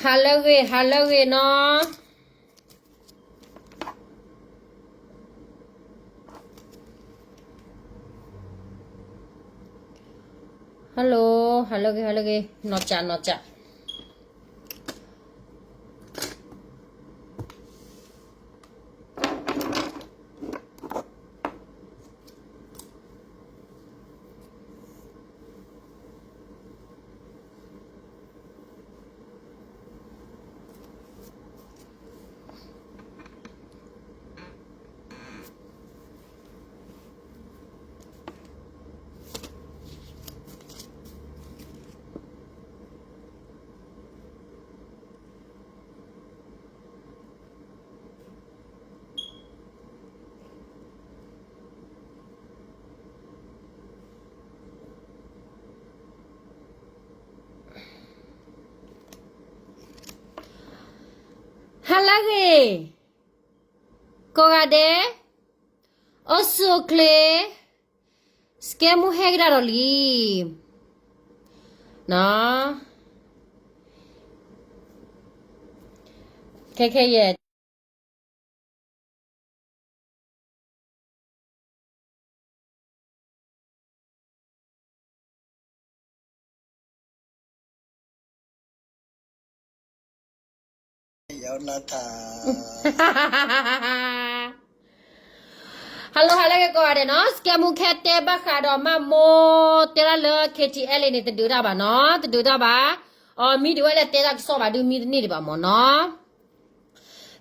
ဟါလၢအဂ့ၤ ဟါလၢအဂ့ၤနီၤ. Hello, ဟါလၢအဂ့ၤ ဟါလၢအဂ့ၤ နီၢ်ကၠး နီၢ်ကၠး. ဟါလၢအဂ့ၤ ကိးဂၤဒဲး, အိၣ်ဆူၣ်အိၣ်ချ့, စကဲမူဟဲကဒါဒီးလံ, နီၤ, ခဲခဲယဲၢ် Hello, hello ကိးဂၤဒဲးနီၤ, စကဲမူခဲတဲဘၣ်ဃးဒီးမးမိၢ်တဲဒၣ်လၢ KTLA န့ၣ် တဒုးတၢ်ဘၣ်နီၤ, တဒုးတၢ်ဘၣ်. အမံၤဒုးဝဲလၢတဲတၢ်ကစီၣ်ဘၣ်ဒုးမံတန့ၢ်ဒံးဘၣ်မၢ်နီၤ.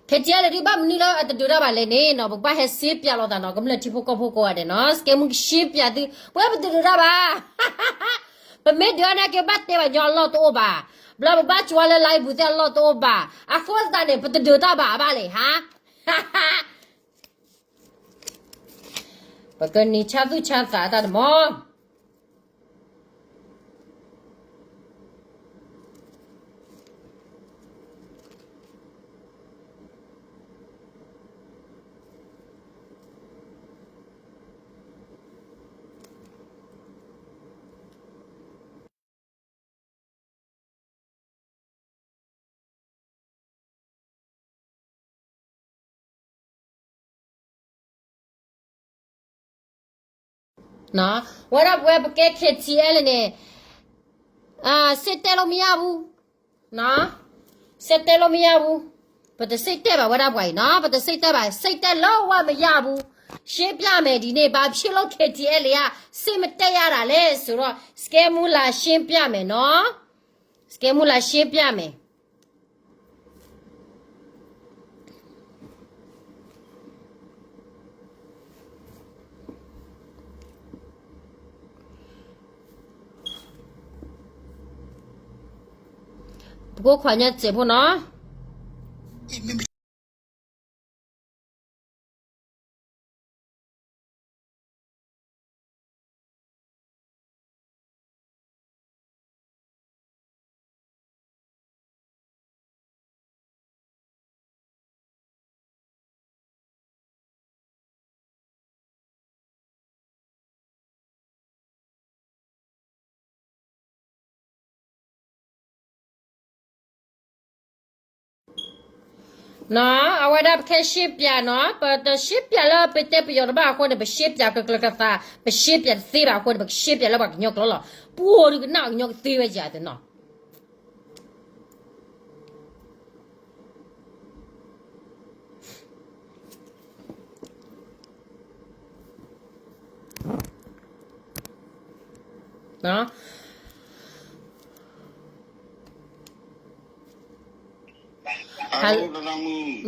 KTLA ဒုးဘၣ်မနုၤလၢအတဒုးတၢ်ဘၣ်လဲၣ်န့ၣ်နီၤ, ပကဘၣ်ဟဲစ့ပၠးလိာ်သးနီၤ, ကမျၢၢ်ထံဖိကီၢ်ဖိကိးဂၤဒဲးနီၤ, စကဲမူကစ့ပၠးသု, ပဝဲပတဒုးတၢ်ဘၣ်. ပမ့ၢ်ဒုးတၢ်န့ၣ်ကဘၣ်တဲဘၣ်ညီအလီၢ်တအိၣ်ဘၣ်, ဘျီပဘၣ်ကွၢ်လၢ live ပူၤသ့ၣ်အလီၢ်တအိၣ်ဘၣ်, အဃိသတးန့ၣ် ပတဒုးတၢ်ဘၣ်အဘၣ်လဲၣ်ဟါ. ပကနံၤဆါသူၣ်ဆါသးတၢ်တမီၤ ဝဲဒၣ်ပဝဲပကဲ KTLA န့ၣ်, စ့တဲလိာ်မယၢ်ဘူး, စ့တဲလိာ်မယၢ်ဘူး, ပတစ့တဲဘၣ်ဝဲဒၣ်ပှၤအံၤနီၤ, ပတစ့တဲဘၣ်, စ့တဲလိာ်ဝဲမယၢ်ဘူး, ရှင်းပြမယ်ဒီနေ့ ဘာဖြစ်လို့ KTLA က စစ်မတက်ရတာလဲဆိုတော့ စကဲမူလာရှင်းပြမယ်နော်, စကဲမူလာရှင်းပြမယ်. ပကခွါညါစဲးဖိနီၤ. နီၤ, အဝဲဒၣ်ပခဲရှင်းပြနီၤ, ပတရှင်းပြလၢပတဲပယီၤတဘၣ်အဃိန့ၣ် ပရှင်းပြကျၢၤကျၢၤသး, ပရှင်းပြတသ့ဘၣ်အဃိန့ၣ် ပကရှင်းပြလၢပှၤကညီကျိာ်လီၤ. ပှိၢ်ဒုးကနၣ်ကညီကသ့ဝဲယၤသ့နီၤ.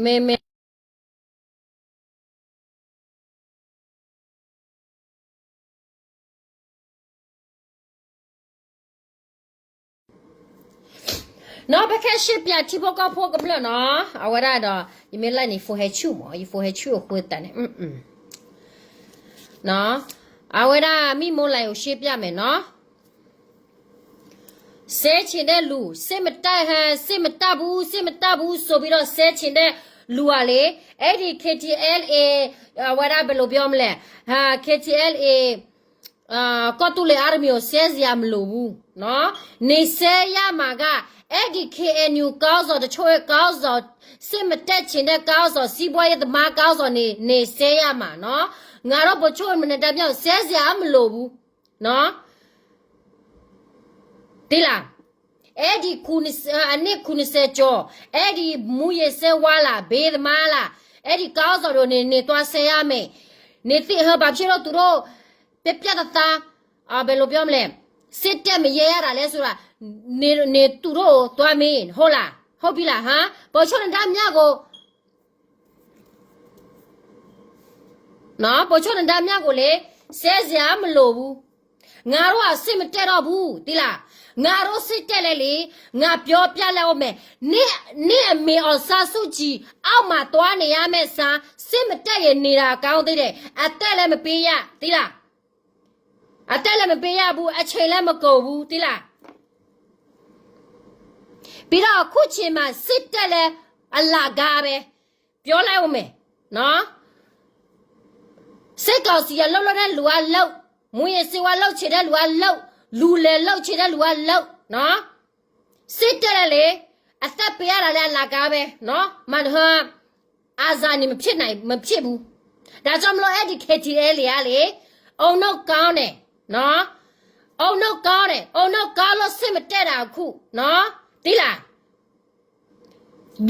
မ့မ့ၢ် နီၤ, ပခဲရှင်းပြထံဖိကီၢ်ဖိကမျၢၢ်နီၤ, အဝဲဒၣ်ဒီး ယမ့ၢ်လၢန့ၣ် ဖိဟဲဆူၣ်မး, ယဖိဟဲဆူၣ်အဃိသတးန့ၣ်, နီၤ, အဝဲဒၣ်မံမိၢ်လၢ်ယိၤရှင်းပြမယ်နီၤ. စဲဆ့ၣ်ဒဲးလူၤ, စ့မတၢ်ဟဲ, စ့မတၢ်ဘူး, စ့မတၢ်ဘူး, စိာ်ဘံဒီးစဲဆ့ၣ်ဒဲးလူၤအီၤလံ. အဲၣ်ဒံး KTLA အဝဲဒၣ်ဘဲလိာ်ဘျီမလဲၣ်, KTLA ကီၢ်သူလ့ၤ army ကို ဆဲစရာမလိုဘူးနော်, နဆဲရမှာက အဲဒ် ခ့ၣ်အဲၣ်ယူၣ် ကီၢ်စီၤတဆိ ကီၢ်စီၤ စစ်မတက်ချင်တဲ့ ကီၢ်စီၤ စီးပွားရေးသမား ကီၢ်စီၤန့ၣ် နဆဲးယၤမးနီၤ. ငါတို့ဗိုလ်ချုပ် နဒါမြောက် ဆဲးစရာမလိုဘူးနီၤ. တံလၤ, အဲဒ် အနှစ် ခုနှစ်ဆယ်ကျော်, အဲဒ် မူးယစ်ဆေးဝါးလၢ ဘိန်းသမားလၢ အဲဒ်ကီၢ်စီၤဒိၣ်န့ၣ် နသွားဆဲးရမယ်. နသ့ၣ်ဟၢ ဘာဖြစ်လို့သူတို့ ပြတ်ပြတ်သားသား ဘယ်လိုပြောမလဲ, စစ်တပ်မရဲရတာလဲဆိုတာ နင်တို့သွားမင်း ဟုတ်လား, ဟုတ်ပြီလား, ဟမ်, ဗိုလ်ချုပ် နဒါမြောက်ကို နော်, ဗိုလ်ချုပ် နဒါမြောက်ကိုလည်း ဆဲးစရာမလိုဘူး. ငါတို့က စစ်မတက်တော့ဘူး, သိလား. ငါတို့ စစ်တက်လဲလေ, ငါပြောပြလိုက်ဦးမယ်. နင့်အမေ အောင်ဆန်းစုကြည် အောက်မှာ သွားနေရမယ့်အစား စစ်မတက်ရင် နေတာ ကောင်းသေးတယ်. အသက်လည်း မပေးရ, သိလား. အသက်လည်း မပေးရဘူး, အချိန်လည်း မကုန်ဘူး, သိလား. ပြီးတော့ အခုချိန်မှာ စစ်တပ်လည်း အလကားပဲ, ပြောလိုက်ဦးမယ်နော်. စစ်ကောင်စီက လုပ်လို့တဲ့လူကလုပ်, မူးယစ်ဆေးဝါး လုပ်ချင်တဲ့လူကလုပ်, လူလယ် လုပ်ချင်တဲ့လူကလုပ်နော်. စစ်တပ်လည်းလေ, အသက်ပေးရတာလည်း အလကားပဲနော်. မဟါ အာဇာနည် မဖြစ်နိုင်, မဖြစ်ဘူး. ဒါကြောင့်မလို့ အဲ့ဒီ KTLA ကလေ, အုံနောက်ကောင်းတယ်နော်, အုံနောက်ကောင်းတယ်, အုံနောက်ကောင်းလို့ စစ်မတက်တာ အခုနော်, သိလား.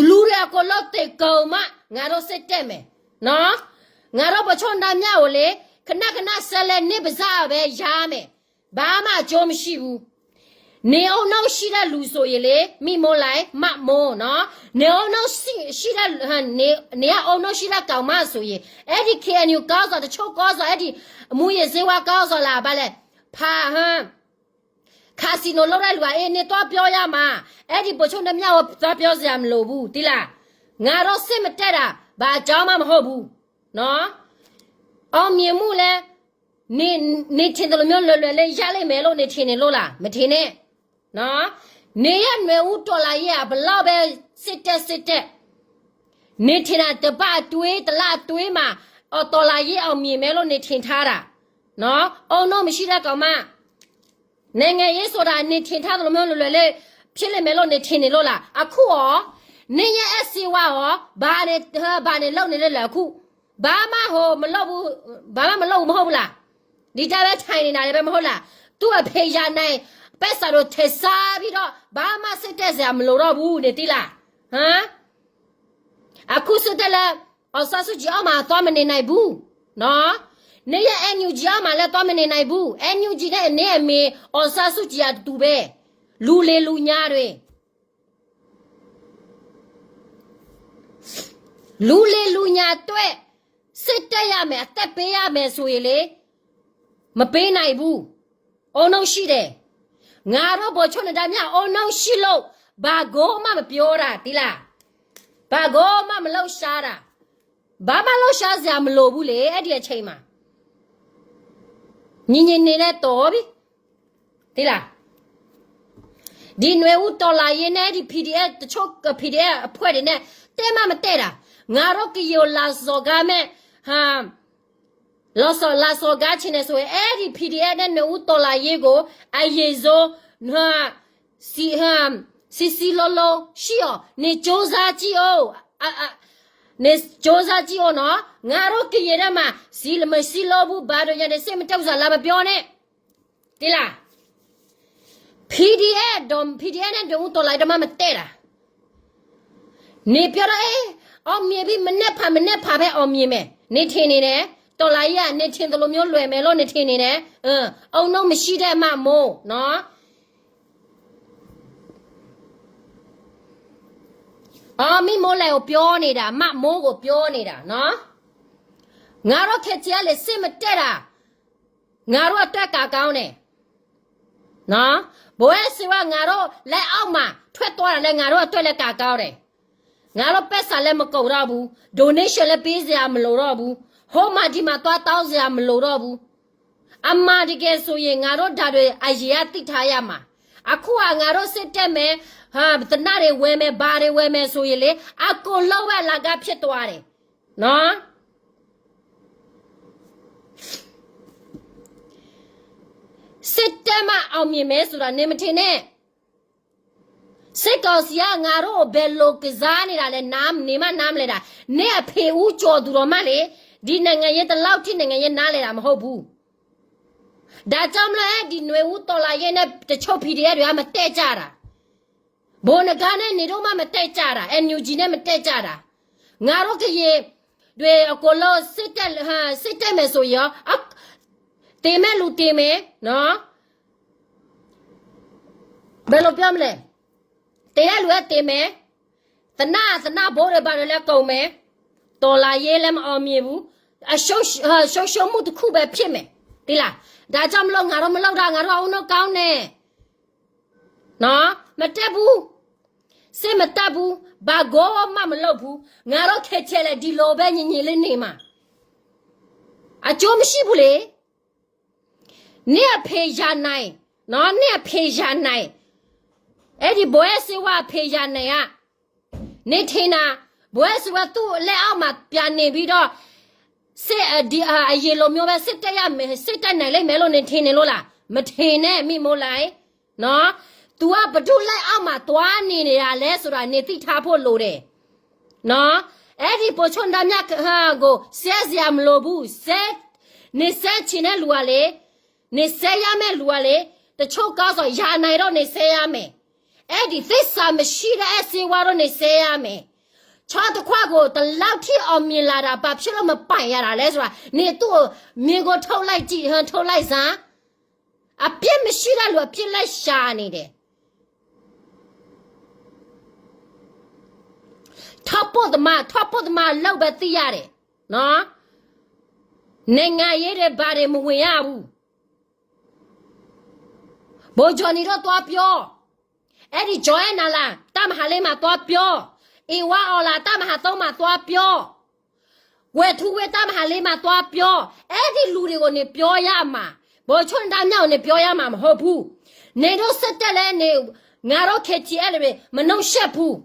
လူတွေအကုန်လုံး သေကုန်မှ ငါတို့ စစ်တက်မယ်နော်. ငါတို့ ဗိုလ်ချုပ် နဒါမြောက်ကိုလေ, ခဏခဏ ဆက်လက် နေ့ပါဇက် ပဲ ရမယ်. ဘာမှ အကျိုးမရှိဘူး. နင်အုံနောက်ရှိတဲ့လူဆိုရင်လေ, မိမိုးလိုင်, မမိုးနော်, နင်အုံနောက်ရှိ, ရှိတဲ့, နင်, နင်ကအုံနောက်ရှိတဲ့ကောင်မဆိုရင်, အဲ့ဒီ KNU ခေါင်းဆောင်, တချို့ခေါင်းဆောင်, အဲ့ဒီ မူးယစ်ဆေးဝါး ခေါင်းဆောင်လာ, ဘာလဲ, ဖာ, ဟမ်, ခါစံနိလုပ်တဲ့လူက, အေး, နင်သွားပြောရမှာ, အဲ့ဒီ ဗိုလ်ချုပ် နဒါမြောက်ကို သွားပြောစရာမလိုဘူး, သိလား. ငါတို့ စစ်မတက်တာ ဘာအကြောင်းမှ မဟုတ်ဘူးနော်. အောင်မြင်မှုလည်း နင်, နင်ထင်သလိုမျိုး လွယ်လွယ်လေး ရလိမ့်မယ်လို့ နင်ထင်နေလို့လား? မထင်နဲ့နော်. နင်ရဲ့ နွေဦးတော်လှန်ရေးက ဘယ်လောက်ပဲ စစ်တပ် စစ်တပ်, နင်ထင်တာ တစ်ပတ်အတွင်း, တစ်လအတွင်းမှာ တော်လှန်ရေး အောင်မြင်မယ်လို့ နင်ထင်ထားတာနော်. အုံနောက်မရှိတဲ့ကောင်မ, နိုင်ငံရေးဆိုတာ နင်ထင်ထားသလိုမျိုး လွယ်လွယ်လေး ဖြစ်လိမ့်မယ်လို့ နင်ထင်နေလို့လား? အခုရော, နင်ရဲ့ အဲၣ်စ့ဝါရော, ဘာနဲ့, ဘာနဲ့လုပ်နေလဲလဲ အခု. ဘာမှဟိုမလုပ်ဘူး, ဘာမှမလုပ်ဘူး မဟုတ်ဘူးလား? ဒီတိုင်းပဲ ထိုင်နေတာလည်းပဲ မဟုတ်လား? သူ့အဖေရန်နိုင် ပိုက်ဆံတို့ ထည့်စားပြီးတော့ ဘာမှ စစ်တပ်စရာ မလိုတော့ဘူး, နင်သိလား. ဟမ်, အခု စစ်တပ်လည်း အောင်ဆန်းစုကြည်အောက်မှာ သွားမနေနိုင်ဘူးနော်. နင်ရဲ့ NUG အောက်မှာလည်း သွားမနေနိုင်ဘူး. NUG နဲ့ နင်အမေ အောင်ဆန်းစုကြည် အတူပဲ, လူလယ်လူညာတွေ. လူလယ်လူညာအတွက် စစ်တပ်ရမယ်, အသက်ပေးရမယ်ဆိုရင်လေ, မပေးနိုင်ဘူး. အုံနောက်ရှိတယ်. ငါတို့ ဗိုလ်ချုပ် နဒါမြောက် အုံနောက်ရှိလို့ ဘာကိုမှ မပြောတာ, သိလား. ဘာကိုမှ မလှုပ်ရှားတာ, ဘာမှ လှုပ်ရှားစရာ မလိုဘူးလေ, အဲ့ဒီအချိန်မှာ. ညီညီနေနဲ့ တော်ပြီ, သိလား. ဒီ နွေဦးတော်လှန်ရေးနဲ့ ဒီ PDF တချို့ PDF အဖွဲ့တွေနဲ့ တည့်မတ်မတည့်တာ, ငါတို့ ကရင်ကို လာစော်ကားမဲ့, ဟမ်, လာစော်, လာစော်ကားချင်တယ်ဆိုရင် အဲ့ဒီ PDF နဲ့ နွေဦးတော်လှန်ရေးကို အရင်ဆုံး, ဟမ်, စည်း, ဟမ်, စည်းစည်းလုံးလုံးရှိအောင် နင်ကြိုးစားကြည့်ဦး, အ, အ, နင်ကြိုးစားကြည့်ဦးနော်. ငါတို့ ကရင်ထဲမှာ စည်း, မစည်းလုံးဘူး, ဘာတို့ညာတွေ စိတ်မတက်ဘူးဆိုတာ လာမပြောနဲ့. သိလား. PDF ဒီး, PDF နဲ့ နွေဦးတော်လှန်ရေး တမတ်မတည့်တာ. နင်ပြောတော့, အေး, အောင်မြင်ပြီ, မနက်ဖြန်, မနက်ဖြန်ပဲ အောင်မြင်မယ်, နင်ထင်နေတယ်. တော်လှန်ရေးက နင်ထင်သလိုမျိုး လွယ်မယ်လို့ နင်ထင်နေတယ်. အုံနောက်မရှိတဲ့ မမိုးနော်. အမီမိုးလဲၤကို ပြောနေတာ, မမိုးကို ပြောနေတာနော်. ငါတို့ KTLA စစ်မတက်တာ ငါတို့အတွက် ကံကောင်းတယ်နော်. ဘဝဲစ့ဝါ ငါတို့လက်အောက်မှာ ထွက်သွားတာလည်း ငါတို့အတွက်လည်း ကံကောင်းတယ်. ငါတို့ပိုက်ဆံလည်း မကုန်တော့ဘူး, donation လည်း ပေးစရာ မလိုတော့ဘူး, ဟိုမှာဒီမှာ သွားတောင်းစရာ မလိုတော့ဘူး. အမှန်တကယ်ဆိုရင် ငါတို့ဒါတွေ အရင်က သိထားရမှာ. အခုက ငါတို့ စစ်တပ်မယ်, သေနတ်တွေ ဝယ်မယ်, ဘာတွေ ဝယ်မယ်ဆိုရင်လေ, အကုန်လုံးပဲ အလကား ဖြစ်သွားတယ်နော်. စစ်တပ်မှ အောင်မြင်မယ်ဆိုတာ နင်မထင်နဲ့. စစ်တပ်မှ အောင်မြင်မယ်ဆိုတာ စစ်ကောင်စီက ငါတို့ကို ဘယ်လိုကစားနေတာလဲ နား နေမှနားမလည်တာ န့ၣ်အဖေဦးကျော်သူတော်မှလေ ဒီနိုင်ငံရေး ဒီလောက်ထိ နိုင်ငံရေးနားလည်တာမဟုတ်ဘူး ဒါကြောင့်မလို့ အဲ့ဒီနွေဦးတော်လှန်ရေးနဲ့ တချို့ PDF တွေက မတက်ကြတာ ဗိုလ်နဂါးနဲ့ နေတို့မှ မတက်ကြတာ NUG နဲ့ မတက်ကြတာ ငါတို့ကရင် တွေအကုန်လုံး စစ်တပ် စစ်တပ်မယ်ဆိုရင်ရော အ သေမဲ့လူသေမယ်နော် ဘယ်လိုပြောမလဲ သေတဲ့လူလည်းသေမယ် သေနတ် သေနတ်ဘိုးတွေဘာတွေလည်းကုန်မယ် တော်လှန်ရေးလည်းမအောင်မြင်ဘူး အရှုံး ဆုံးရှုံးမှုတစ်ခုပဲဖြစ်မယ် သိလား ဒါကြောင့်မလို့ ငါတို့မလုပ်တာ ငါတို့အဦးနှောက်ကောင်းနဲ့ နော် မတက်ဘူး စစ်မတက်ဘူး ဘာကိုမှမလုပ်ဘူး ငါတို့ KTLA ဒီလိုပဲ ညီညီလေးနေမှာ အကျိုးမရှိဘူးလေ နင့်အဖေရန်နိုင် နော် နင့်အဖေရန်နိုင် အဲ့ဒီ ဘိုးအဲၣ်စ့ဝါ အဖေရန်နိုင်က နင်ထင်တာ ဘိုးအဲၣ်စ့ဝါ သူ့လက်အောက်မှာ ပြန်နေပြီးတော့ စစ် အ ဒီ အ အရင်လိုမျိုးပဲ စစ်တပ်ရမယ် စစ်တပ်နိုင်လိမ့်မယ်လို့ နင်ထင်နေလို့လား မထင်နဲ့ မိမိုးလိုင် နော် သူက ဘယ်သူ့လက်အောက်မှာ သွားနေနေတာလဲဆိုတာ နင်သိထားဖို့လိုတယ် နော် အဲ့ဒီ ဗိုလ်ချုပ် နမ်းမြတ် ကို ဆဲစရာမလိုဘူး ဆဲ နင်ဆဲချင်တဲ့လူကလေ နင်ဆဲရမယ့်လူကလေ တချို့ခေါင်းဆောင် ရန်နိုင်တော့ နင်ဆဲရမယ် အဲ့ဒီ သစ္စာမရှိတဲ့ အဲၣ်စ့ဝါတို့ နင်ဆဲရမယ် ချောတခွကို ဒီလောက်ထိ အောင်မြင်လာတာ ဘာဖြစ်လို့ မပိုင်ရတာလဲဆိုတာ နင်သူ့ကို မြင်ကို ထုတ်လိုက်ကြည့် ထုတ်လိုက်စမ်း အပြစ်မရှိတဲ့လူ အပြစ်လိုက်ရှာနေတယ် ထောက်ပို့သမား ထောက်ပို့သမား လုပ်ပဲသိရတယ် နော် နိုင်ငံရေးတွေ ဘာတွေ မဝင်ရဘူး ဗိုလ်ချုပ်နေတော့ သွားပြော အဲ့ဒီ ကျော်အဲၣ်နၤလၢ တၢ်မဟာလေးမှာ သွားပြော အ့ဝါအီၤလး တၢ်မဟာသုံးမှာ သွားပြော ကွယ်ထူးဝင်း တၢ်မဟာလေးမှာ သွားပြော အဲ့ဒီလူတွေကို နင်ပြောရမှာ ဗိုလ်ချုပ် နမ်းမြတ်ကို နင်ပြောရမှာ မဟုတ်ဘူး နင်တို့ စစ်တပ်လည်း နင် ငါတို့ KTLA တွေ မနှောင့်ယှက်ဘူး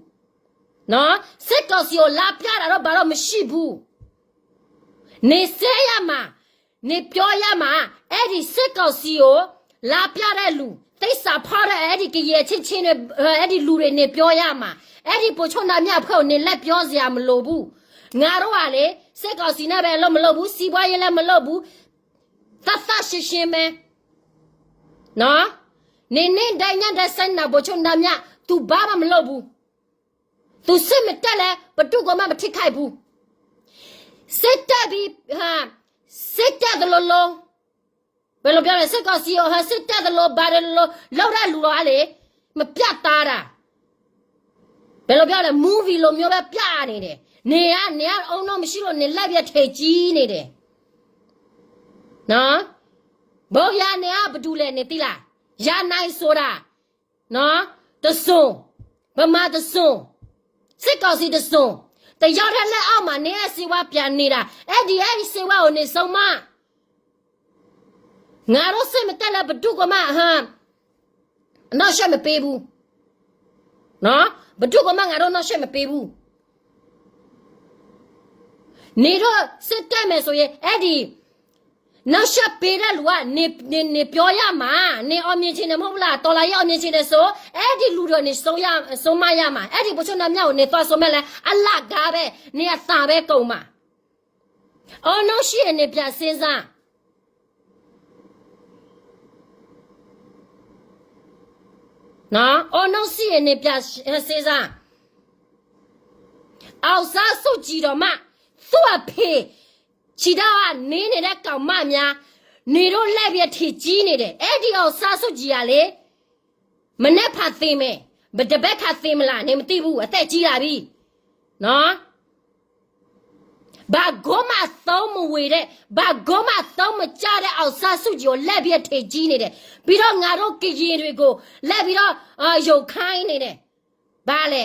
နော် စစ်ကောင်စီကို လာပြတာတော့ ဘာတော့ မရှိဘူး နင်ဆဲရမှာ နင်ပြောရမှာ အဲ့ဒီ စစ်ကောင်စီကို လာပြတဲ့လူ သစ္စာဖောက်တဲ့ အဲ့ဒီ ကရင်အချင်းချင်းတွေ အဲ့ဒီ လူတွေ နင်ပြောရမှာ အဲ့ဒီ ဗိုလ်ချုပ် နမ်းမြတ်အဖွဲ့ကို နင်လိုက်ပြောစရာမလိုဘူး ငါတို့ကလေ စစ်ကောင်စီနဲ့ပဲ အလုပ်မလုပ်ဘူး စီးပွားရေးလည်း မလုပ်ဘူး သတ်သတ်ရှင်းရှင်းပဲ နော် နင် နေ့တိုင်းညတိုင်း စစ်တပ် ဗိုလ်ချုပ် နမ်းမြတ် သူ ဘာမှမလုပ်ဘူး သူ စစ်မတက်လည်း ဘယ်သူ့ကိုမှ မထိခိုက်ဘူး စစ်တပ်ပြီး ဟာ စစ်တပ်သလိုလို ဘယ်လိုပြောလဲ စစ်ကောင်စီကို ဟာ စစ်တပ်သလို ဘာတွေလို လုပ်တဲ့လူတော့လေ မပြတ်သားတာ ဘယ်လိုပြောလဲ movie လိုမျိုးပဲ ပြနေတယ် နေက နေက အုံနောက်မရှိလို့ နေလက်ပြထည်ကြီးနေတယ် နော် ဘိုးရန်နေက ဘယ်သူလဲ နေသိလား ရန်နိုင်ဆိုတာ နော် တစ်စုံ ဗမာတစ်စုံ စစ်ကောင်စီတစ်စုံ တယောက်တည်းလက်အောက်မှာ နေအဲၣ်စ့ဝါ ပြန်နေတာ အဲ့ဒီ အဲၣ်စ့ဝါကို နေဆုံးမ ငါတို့ စစ်မတက်လည်း ဘယ်သူ့ကိုမှ ဟမ် အနှောင့်အယှက်မပေးဘူး နော် ဘယ်သူ့ကိုမှ ငါတို့ နှောင့်ယှက်မပေးဘူး နေတော့ စစ်တပ်မယ်ဆိုရင် အဲ့ဒီ နှောင့်ယှက်ပေးတဲ့လူက နေ နေ နေပြောရမှာ နေအောင်မြင်ချင်တယ်မဟုတ်ဘူးလား တော်လှန်ရေးအောင်မြင်ချင်တယ်ဆို အဲ့ဒီလူတွေ နေဆုံးရ ဆုံးမရမှာ အဲ့ဒီ ဗိုလ်ချုပ် နမ်းမြတ်ကို နေသွားဆုံးမလဲ အလကားပဲ နေအသံပဲကုန်မှာ အောင်နောက်ရှိရင် နေပြန်စဉ်းစား နော် အောင်နောက်ရှိရင် နေပြန်စဉ်းစား အောင်ဆန်းစုကြည်တောင်မှ သူ့အဖေ ခြေထောက်ကနေနေတဲ့ကောင်မများ နေတော့ လက်ပြထည်ကြီးနေတယ် အဲ့ဒီ အောင်ဆန်းစုကြည်ကလေ မနက်ဖြန်သေမယ် တပတ်ခံသေမလား နေမသိဘူး အသက်ကြီးလာပြီ နော် ဘာကိုမှအသုံးမဝင်တဲ့ ဘာကိုမှအသုံးမကျတဲ့ အောင်ဆန်းစုကြည်ကို လက်ပြထည်ကြီးနေတယ် ပြီးတော့ ငါတို့ကရင်တွေကို လက်ပြီးတော့ အာ ရုပ်ခိုင်းနေတယ် ဘာလဲ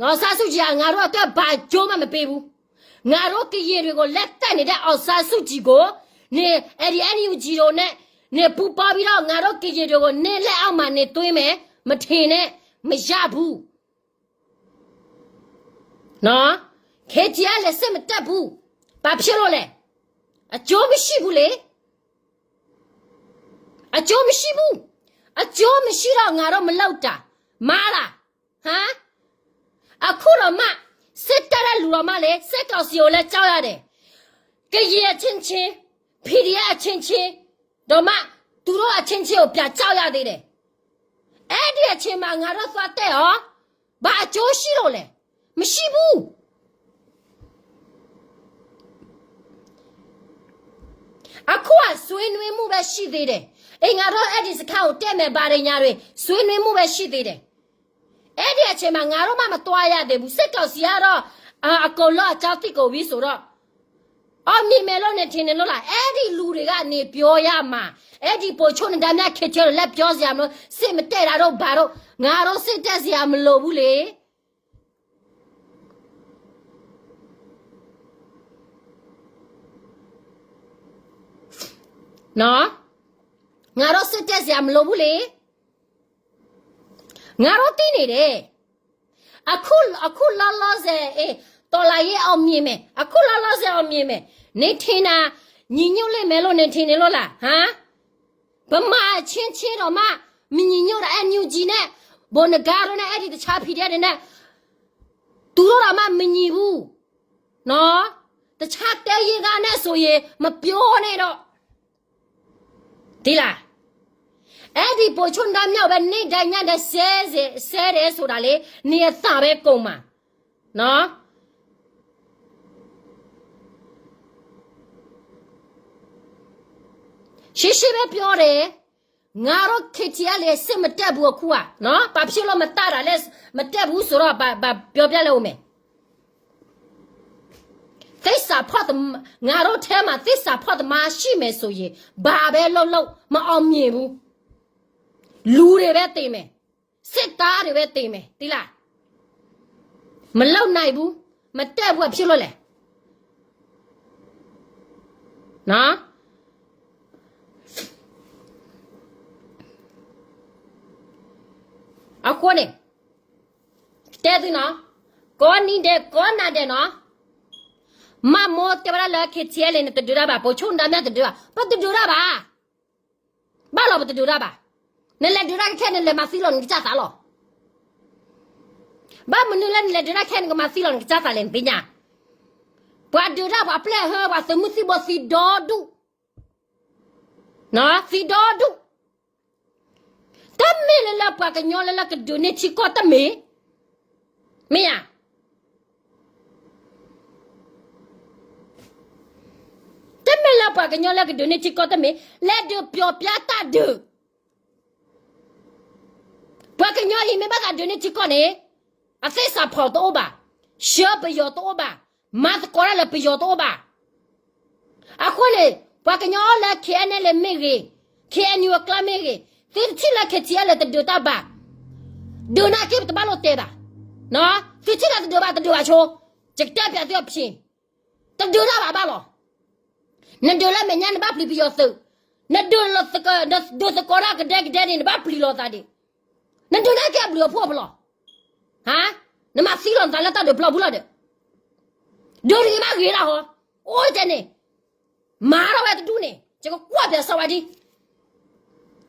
အောင်ဆန်းစုကြည်က ငါတို့အတွက် ဘာအကျိုးမှမပေးဘူး ငါတို့ကရင်တွေကို လက်တက်နေတဲ့ အောင်ဆန်းစုကြည်ကို နေ အဲ့ဒီ NUG တို့နဲ့ နေပူးပေါင်းပြီးတော့ ငါတို့ကရင်တွေကို နေလက်အောက်မှာ နေသွင်းမယ် မထင်နဲ့ မရဘူး နော် KTLA လည်း စစ်မတက်ဘူး ဘာဖြစ်လို့လဲ အကျိုးမရှိဘူးလေ အကျိုးမရှိဘူး အကျိုးမရှိတော့ ငါတို့မလုပ်တာ မါလား ဟါ, အခုတော့မှ စစ်တပ်နဲ့လူတော်မှလည်း စစ်ကောင်စီကိုလည်း ကြောက်ရတယ်။ ကရင်အချင်းချင်း, PDF အချင်းချင်း, ဒီးမှ သူတို့အချင်းချင်းကို ပြန်ကြောက်ရသေးတယ်။ အဲ့ဒီအချိန်မှာ ငါတို့သွားတက်ရော ဘာအကျိုးရှိလို့လဲ။ မရှိဘူး။ အခုက ဆွေးနွေးမှုပဲရှိသေးတယ်။ အင်္ဂါတော့ အဲ့ဒီစခန်းကို တက်မယ် ဘာတွေညာတွေ ဆွေးနွေးမှုပဲရှိသေးတယ်။ အဲ့ဒီအချိန်မှာ ငါတို့မှ မသွားရသေးဘူး။ စစ်ကောင်စီကတော့ အာ အကုန်လုံး အကြောင်းသိကုန်ပြီဆိုတော့ အောင်မြင်မယ်လို့ နင်ထင်နေလို့လား။ အဲ့ဒီလူတွေကနေ ပြောရမှာ အဲ့ဒီဗိုလ်ချုပ်နဒါမြ KTLA ကို လည်း ပြောစရာမလို စစ်မတက်တာတို့ ဘာတို့ ငါတို့ စစ်တက်စရာမလိုဘူးလေ နော်။ ငါတို့ စစ်တက်စရာမလိုဘူးလေ ငါတို့သိနေတယ်။ အခု, အခုလောလောဆယ် အေး, တော်လှန်ရေးအောင်မြင်မယ်. အခုလောလောဆယ် အောင်မြင်မယ်. နင်ထင်တာ ညီညွတ်လိမ့်မယ်လို့ နင်ထင်နေလို့လား ဟမ်? ဗမာအချင်းချင်းတောင်မှ မညီညွတ်တာ NUG နဲ့ ဗိုလ်နဂါတို့နဲ့ အဲ့ဒီတခြား PDF တွေနဲ့ သူတို့တောင်မှ မညီဘူးနော်. တခြားတိုင်းရင်းသားနဲ့ဆိုရင် မပြောနဲ့တော့ သိလား. အဲ့ဒီဗိုလ်ချုပ်နဒါမြကိုပဲ နေ့တိုင်းညတိုင်း ဆဲတယ်, ဆဲတယ်ဆိုတာလေ နင်အသံပဲကုန်မှာနော်. ရှင်းရှင်းပဲပြောတယ်. ငါတို့ KTLA စစ်မတက်ဘူးအခုကနော်. ဘာဖြစ်လို့မတက်တာလဲ, မတက်ဘူးဆိုတော့ ဘာ, ဘာပြောပြလဲဦးမယ်. သစ္စာဖောက်သမား, ငါတို့ထဲမှာ သစ္စာဖောက်သမားရှိမယ်ဆိုရင် ဘာပဲလုပ်လုပ် မအောင်မြင်ဘူး. လူတွေပဲသေမယ်. စစ်သားတွေပဲသေမယ်, သိလား. မလုပ်နိုင်ဘူး, မတက်ဘူး, ဘာဖြစ်လို့လဲနော်. အဃိန့ၣ် တဲသုနီၤ, ကိးနံၤဒဲး ကိးနၤဒဲးနီၤ, မၤမိၢ်တဲဝဲဒၣ်လၢ KTLA န့ၣ် တဒုးတၢ်ဘၣ်, ပိာ်ဆိနဒါမ့ၢ်တဒုးဘၣ်, ပတဒုးတၢ်ဘၣ်, ဘၣ်လီၤ ပတဒုးတၢ်ဘၣ်. နလဲၤဒုးတၢ်ခဲခဲ နလဲၤမၤသံလီၤနကစၢ်သးလီၤ. ဘၣ်မနုၤလၢနလဲၤဒုးတၢ်ခဲ နကမၤသံလီၤနကစၢ်သးလဲၣ် နသ့ၣ်ညါ. ပှၤဒုးတၢ် ပှၤပျဲၢ်ဟၢ ပှၤသုးမုၢ်သံၣ်ဘိသံဒီဒူၣ်, သံဒီဒူၣ်. တမ့ၢ်လၢလၢပှၤကညီလၢလၢကဒုးန့ၢ်ထံကီၢ်တမ့ၢ်, မ့ၢ်ဧါ. တမ့ၢ်လၢပှၤကညီလၢကဒုးန့ၢ်ထံကီၢ်တမ့ၢ်, လဲၤဒုးပျီၤပျါတၢ်ဒုး. ပှၤကညီအံၤမ့ၢ်ဘၣ်သးဒုးန့ၢ်ထံကီၢ်န့ၣ်, အသ့ၣ်စးဖီၣ်တအိၣ်ဘၣ်, ဆှၢပယီၤတအိၣ်ဘၣ်, မၤသကိးတၢ်လၢပယီၤတအိၣ်ဘၣ်. အဃိန့ၣ် ပှၤကညီလၢ KNLA မ့ၢ်ဂ့ၤ, KNU အကျါမ့ၢ်ဂ့ၤ, သုတထံၣ်လၢ KTLA တဒုးတၢ်ဘၣ်, ဒုးနာ်က့ ပတဘၣ်လိၣ်တဲဘၣ်. သုထံၣ်လၢတဒုးဘၣ် တဒုးဘၣ်ဆိ, ယကတဲပျးသုအဖျ့, တဒုးတၢ်ဘၣ်ဘၣ်လီၤ. နဒုးလၢမဲာ်ညါ နဘၣ်ပျံၤပယီၤသုး, နဒုးလီၤ, နဒုးသကိးတၢ်ကဒဲကဒဲန့ၣ် နဘၣ်ပျံၤလိာ်သးဒံး, နဒုးနာ်က့ အဘျုးအဖှိၣ်ဖဲလဲၣ်. ဟါ, နမၤသံလီၤနသးလၢတၢ်ဒုးပျီပူၤလီၤဒီး, ဒုးတဂ့ၤမးဂ့ၤဒၣ်ဟီ, အိၣ်တဲန့ၣ်, မၤထီၣ်ဝဲတဒူၣ်န့ၣ် ယကကွၢ်ပျးစီဝဲဒံး.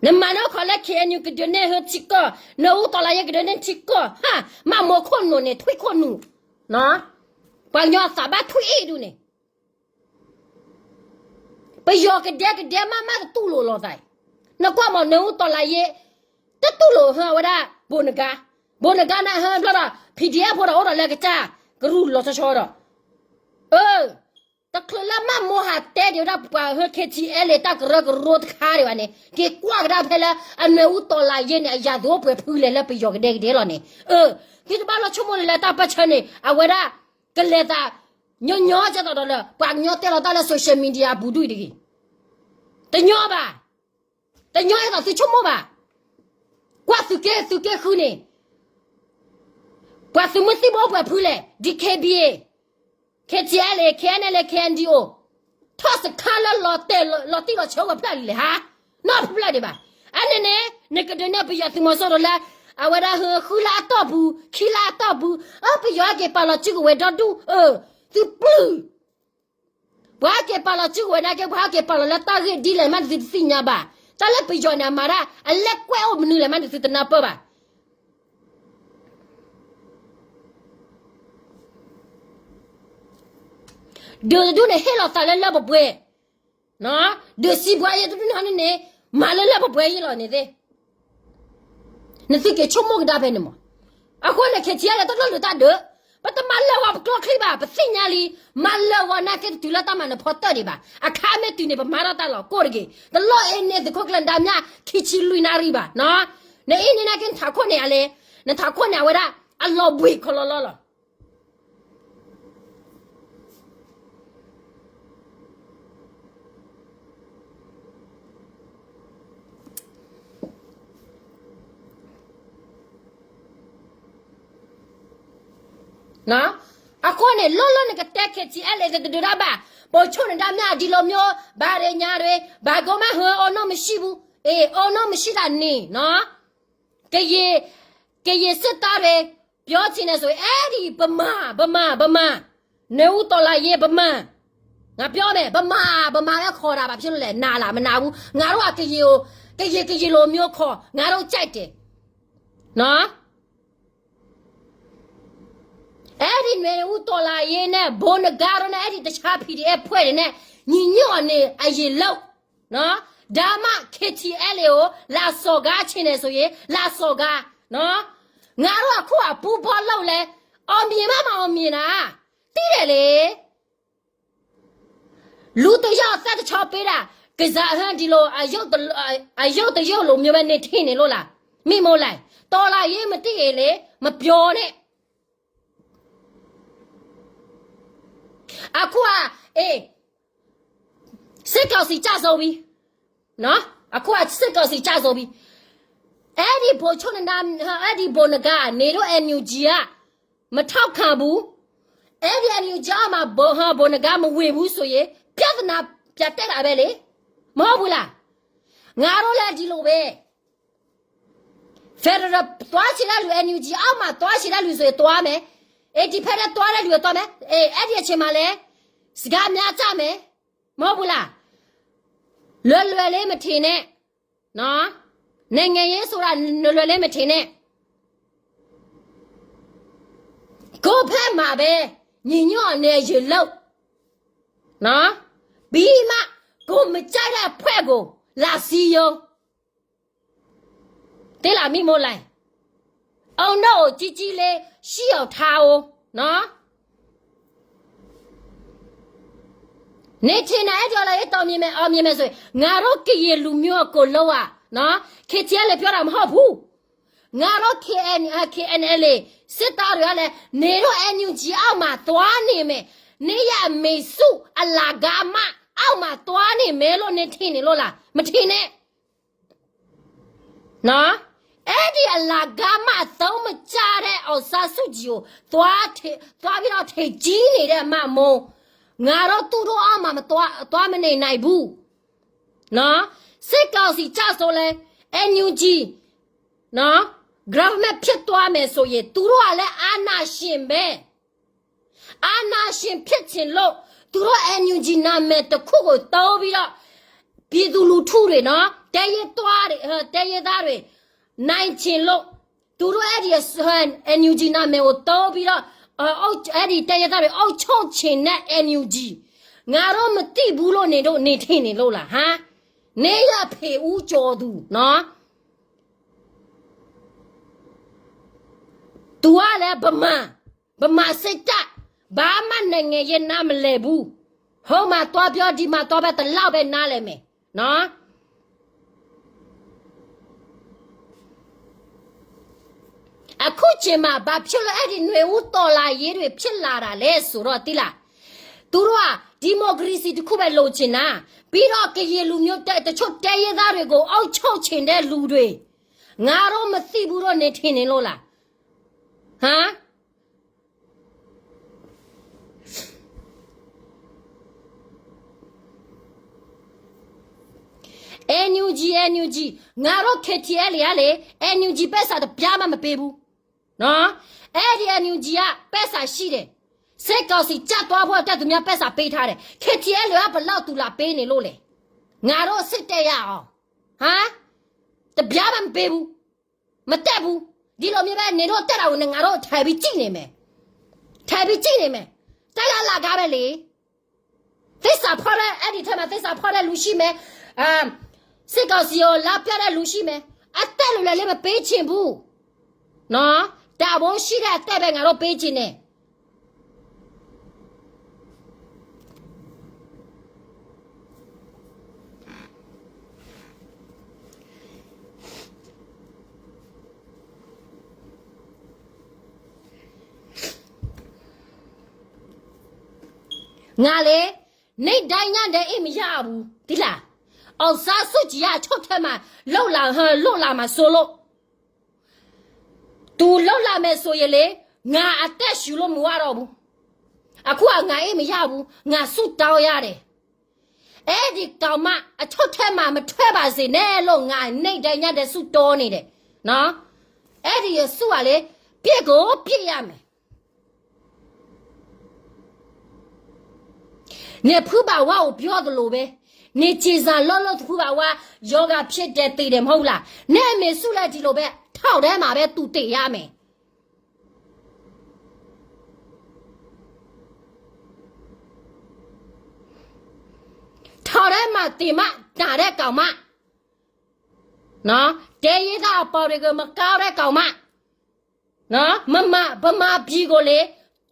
နမၤန့ၢ်ခီလၢ KNU ကဒုးန့ၢ်ဟၢထံကီၢ်, နအူတီလၤယ့ကဒုးန့ၢ်ထံကီၢ်, ဟါ, မၤမိၢ်ခိၣ်နူာ်န့ၣ် ထွံၣ်ခိၣ်နူာ်, ပှၤကညီအသးဘၣ်ထွံၣ်အ့ၣ်ဒူၣ်န့ၣ် ပယီၤကဒဲကဒဲမးမးတတူၢ်လိာ်လိာ်သးအံၤ, နကွၢ်မး နအူတီလၤယ့, တတူၢ်လိာ်ဟၢဝဲဒၣ် ဘိးနဂါ, ဘိးနဂါန့ၣ်ဟၢဘျီဒီး PDF ဖိဒီးအိၣ်ဒီးလၢကစၢ်ကရူၢ်လီၤဆီဆီဒီး, အၢ, တချုးလၢမးမိၢ်ဟးတဲဒံးဝဲဒၣ်ပှၤဟၢ KTLA တၢ်ကရၢကရိတခါဒံးဘၣ်န့ၣ် က့ၤကွၢ်ကဒါဖဲလၢအနၢၤအူတီလၤယ့န့ၣ် အယၤသုအိၣ်ပှဲၤဖုလဲၣ်လၢပယီၤကဒဲကဒဲလီၤန့ၣ်, အၢ, သုတဘၣ်လိာ်ဆိကမိၣ်န့ၣ်လၢတၢ်ပၢၢ်ဆၢန့ၣ် အဝဲဒၣ် ကလဲၤသး ညီညီကဲသိးဒီးလၢ ပှၤကညီတဲလီၤတၢ်လၢ social media အပူၤဒူၣ်အံၤတဂ့ၤ, တညီဘၣ်, တညီအဲၣ်ဒိးသုဆိကမိၣ်ဘၣ်. ကွၢ်သုးက့ သုးက့ဃုန့ၣ်, ပှၤသုးမုၢ်သံၣ်ဘိပှဲၤဖုလဲၣ်, DKBA, KTLA, KNLA, KNDO, ထီၣ်စခါလၢလီၤတဲာ်လီၤတံၢ်လီၤဆၢဝဲဖျၢၣ်လံလဲၣ်ဟါ, နီၢ်ဖျၢၣ်ဒံးဘၣ်. အန့ၣ်န့ၣ် နကဒုးနဲၣ်ပယီၤသုးမီၤစိရိၤလၢ အဝဲဒၣ်ဟၢဃုလါအတီၢ်ပူၤ ခံလါအတီၢ်ပူၤ, အၢ ပယီၤဟဲက့ၤပာ်လီၤစုကဝဲၤဒီဒူၣ်, အၢ, သုပျုၢ် ပှၤဟဲက့ၤပာ်လီၤစုကဝဲၤနာ်က့ ပှၤဟဲက့ၤပာ်လီၤလၢတၢ်ဂ့ၢ်ဒ်လဲၣ်မး နသုတသ့ၣ်ညါဘၣ်. တၢ်လၢပယီၤန့ၣ် အမၤတၢ် အလဲၤကွဲးအိၣ်မနုၤလဲၣ်မး နသုတနၢ်ပၢၢ်ဘၣ်. ဒုးတဒူၣ်န့ၣ် ဟ့ၣ်လီၤသးလၢလၢပှဲၤပှဲၤ, ဒုးစံးပှၤယဲတဒူၣ်န့ၣ်န့ၣ် မၤလၢလၢပှဲၤပှဲၤယဲလီၤန့ၣ်သ့ၣ် နသုက့ၤဆိကမိၣ်ကဒါဖဲန့ၣ်မး. အဃိန့ၣ် ခဲထံအလဲၣ်တလိၣ်လုၢ်တၢ်ဒုး, ပတမၤလၢာ်ဂီၤပကျိချံဘၣ်, ပသ့ၣ်ညါလံ, မၤလၢာ်ဂီၤနာ်က့တတုၤလၢတၢ်မၤနၢၤဖီတၢၢ်ဒံးဘၣ်. အခါမ့ၢ်တုၤန့ၣ် ပမၤထီၣ်တၢ်လီၤကိၢ်တဂ့ၤ. တလိၣ်အ့န့ၢ်သုးခိၣ်ကျၢၢ်နဒါမျၢ် ခံဆံလွံၢ်နၣ်ရံၣ်ဘၣ်နီၤ. နအ့န့ၢ်နာ်က့နထးခိၣ်န့ၣ်အလဲၣ်, နထးခိၣ်န့ၣ်အဝဲဒၣ် အလီၤဘှံးခီလီၤလီၤလီၤ. အဃိန့ၣ် လီၢ်လီၢ်နကတဲ ခဲထံအလဲၣ် ကတဒုးတၢ်ဘၣ်, ပိာ်ဆိၣ်နဒါမျၢ်ဒ်လီၤမၠိ ဘၣ်ရ့ၣ်ညါရ့ၣ် ဘၣ်ကိးမးဟၢအီၤနီၢ် မရှိဘူး, အ့ၣ် အီၤနီၢ် မရှိတာန့ၣ်နီၤ. ကယံာ် ကယံာ်စစ်သားတွေ ပြောချင်တယ်ဆိုရင် အဲဒံး ဗမာ ဗမာ ဗမာ နွေဦးတော်လှန်ရေး ဗမာ ငါပြောမယ် ဗမာ ဗမာ ပဲခေါ်တာပါ ဖြစ်လို့လဲ နာလား မနာဘူး ငါတို့က ကရင်ကို ကရင် ကရင်လိုမျိုးခေါ် ငါတို့ကြိုက်တယ် နော် အဲဒီနွေဦးတော်လှန်ရေးနဲ့ ဗိုလ်နဂါတို့နဲ့ အဲဒီတခြား PDF အဖွဲ့တွေနဲ့ ညီညွတ်အောင်နေ အရင်လုပ် နော် ဒါမှ KTLA ကို လာစော်ကားချင်တယ်ဆိုရင် လာစော်ကား နော် ငါတို့အခုက ပူပေါင်းလုပ်လဲ အောင်မြင်မှမအောင်မြင်တာ သိတယ်လေ လူတစ်ယောက်အသက်တစ်ချောင်းပေးတာ ကစားဟင်းဒီလို အရုပ်တ အရုပ်တရုပ်လိုမျိုးပဲ နေထင်နေလို့လား မင်းမိုးလယ် တော်လှန်ရေးမသိရင်လေ မပြောနဲ့ အခုက အေး စစ်ကောင်စီကျဆုံးပြီ နော် အခုက စစ်ကောင်စီကျဆုံးပြီ အဲ့ဒီဗိုလ်ချုပ်နဒါ အဲ့ဒီဗိုလ်နဂါ နေတို့ NUG က မထောက်ခံဘူး အဲ့ဒီ NUG အောက်မှာ ဗိုလ် ဗိုလ်နဂါ မဝင်ဘူးဆိုရင် ပြဿနာ ပြန်တက်တာပဲလေ မဟုတ်ဘူးလား ငါတို့လည်းဒီလိုပဲ Federal သွားချင်တဲ့လူ NUG အောက်မှာသွားချင်တဲ့လူဆိုရင်သွားမယ် Independent သွားတဲ့လူကသွားမယ် အေး အဲ့ဒီအချိန်မှာလဲ စကားများကြမယ် မဟုတ်ဘူးလား လွယ်လွယ်လေးမထင်နဲ့ နော် နိုင်ငံရေးဆိုတာ လွယ်လွယ်လေးမထင်နဲ့ ကိုယ့်ဘက်မှာပဲ ညီညွတ်အောင်နေရင်လုပ် နော် ပြီးမှ ကိုယ်မကြိုက်တဲ့အဖွဲ့ကို လာစည်းရုံး သိလား မင်းမိုးလယ် အောင်တော့ကြီးကြီးလေး ရှိအောင်ထားအောင် နော် နေထင်တာ အဲ့ဒီ တော်လှန်ရေး အောင်မြင်မယ် အောင်မြင်မယ်ဆိုရင် ငါတို့ကရင်လူမျိုးအကုန်လုံးอ่ะ နော် KTLA ပြောတာမဟုတ်ဘူး ငါတို့ KN KNLA စစ်သားတွေကလည်း နေတို့ NUG အောက်မှာသွားနေမယ် နေရအမေစုအလကားမအောက်မှာသွားနေမယ်လို့ နေထင်နေလို့လား မထင်နဲ့ နော် အဲ့ဒီအလကားမအသုံးမကျတဲ့ အောင်ဆန်းစုကြည်ကို သွားထင် သွားပြီးတော့ ထင်ကြီးနေတဲ့ မမိုး ငါတို့သူတို့အောက်မှာ မသွား သွားမနေနိုင်ဘူး နော် စစ်ကောင်စီကျဆုံးလဲ NUG နော် government ဖြစ်သွားမယ်ဆိုရင် သူတို့ကလည်းအာဏာရှင်ပဲ အာဏာရှင်ဖြစ်ချင်လို့ သူတို့ NUG နာမည်တစ်ခုကိုသုံးပြီးတော့ ပြည်သူလူထုတွေနော် တိုင်းရင်းသားတွေ အဲ တိုင်းရင်းသားတွေ နိုင်ချင်လို့ သူတို့အဲ့ဒီ NUG နာမည်ကိုသုံးပြီးတော့ အဲ အုပ် အဲ့ဒီတိုင်းရင်းသားတွေ အုပ်ချုပ်ချင်တဲ့ NUG ငါတို့မသိဘူးလို့ နေတို့ နေထင်နေလို့လား ဟမ် နေရ ဖေဦးကျော်သူ နော် သူကလည်း ဗမာ ဗမာစစ်တပ် ဘာမှနိုင်ငံရေးနားမလည်ဘူး ဟိုမှာသွားပြော ဒီမှာသွားပြော ဒီလောက်ပဲနားလည်မယ် နော် အခုချိန်မှာ ဘာဖြစ်လို့ အဲ့ဒီ နွေဦးတော်လှန်ရေးတွေ ဖြစ်လာတာလဲဆိုတော့ သိလား သူတို့က ဒီမိုကရေစီတစ်ခုပဲ လိုချင်တာ ပြီးတော့ ကရင်လူမျိုး တ တချို့တိုင်းရင်းသားတွေကို အုပ်ချုပ်ချင်တဲ့လူတွေ ငါတို့မသိဘူးလို့ နေထင်နေလို့လား ဟမ် NUG NUG ငါတို့ KTLA ကလေ NUG ပိုက်ဆံတစ်ပြားမှမပေးဘူး နော် အဲ့ဒီ NUG ကပိုက်ဆံရှိတယ် စစ်ကောင်စီကျသွားဖို့အတွက် သူများပိုက်ဆံပေးထားတယ် KTLA ကဘယ်လောက်သူလာပေးနေလို့လဲ ငါတို့စစ်တပ်ရအောင် ဟမ် တစ်ပြားမှမပေးဘူး မတက်ဘူး ဒီလိုမျိုးပဲ နေတို့တက်တာကို ငါတို့ထိုင်ပြီးကြည့်နေမယ် ထိုင်ပြီးကြည့်နေမယ် တၢ်လၢအလကားပဲလေ သစ္စာဖောက်တဲ့ အဲဒီထဲမှာ သစ္စာဖောက်တဲ့လူရှိမယ်။ အာ၊ စစ်ကောင်စီကို လာပြတဲ့လူရှိမယ်။ အသက်လုာ်လၢ်လၢ မပေးချင်ဘူးနော်။ တန်ဖိုးရှိတဲ့ အသက်ပဲ ငါတို့ ပေးချင်တယ်။ ငါလေ နေ့တိုင်းညနေ အိပ်မရဘူး သိလား။ အောင်ဆန်းစုကြည်က အချုပ်ထဲမှာ လုပ်လာ၊ ဟို၊ လုပ်လာမှာစိုးလို့။ သူလုပ်လာမယ်ဆိုရင်လေ ငါအသက်ရှူလို့မဝတော့ဘူး။ အခုက ငါအိပ်မရဘူး။ ငါဆုတောင်းရတယ်။ အဲဒီကောင်မ အချုပ်ထဲမှာ မထွက်ပါစေနဲ့လို့ ငါ နေ့တိုင်းညနေ ဆုတောင်းနေတယ်နော်။ အဲဒီယေရှုကလေ ပြစ်ကိုပြစ်ရမယ်။ နဖုဘၣ်ဝါအိၣ် ပြောသလိုပဲ, နကျင်ဆာလောလော တဖုဘၣ်ဝါ ရောဂါဖြစ်တယ် သေတယ် မဟုတ်ဘူးလား. နမ့ၢ်ဆူၣ်လဲၤထံးလိာ်ပဲ ထောင်ထဲမှာပဲ သူသေရမယ်. ထောင်ထဲမှာသေမှ နာတဲ့ကောင်မ, နော်, တဲရေးသားအပေါ်တွေကို မကောင်းတဲ့ကောင်မ, နော်, မမ ဗမာပြည်ကိုလေ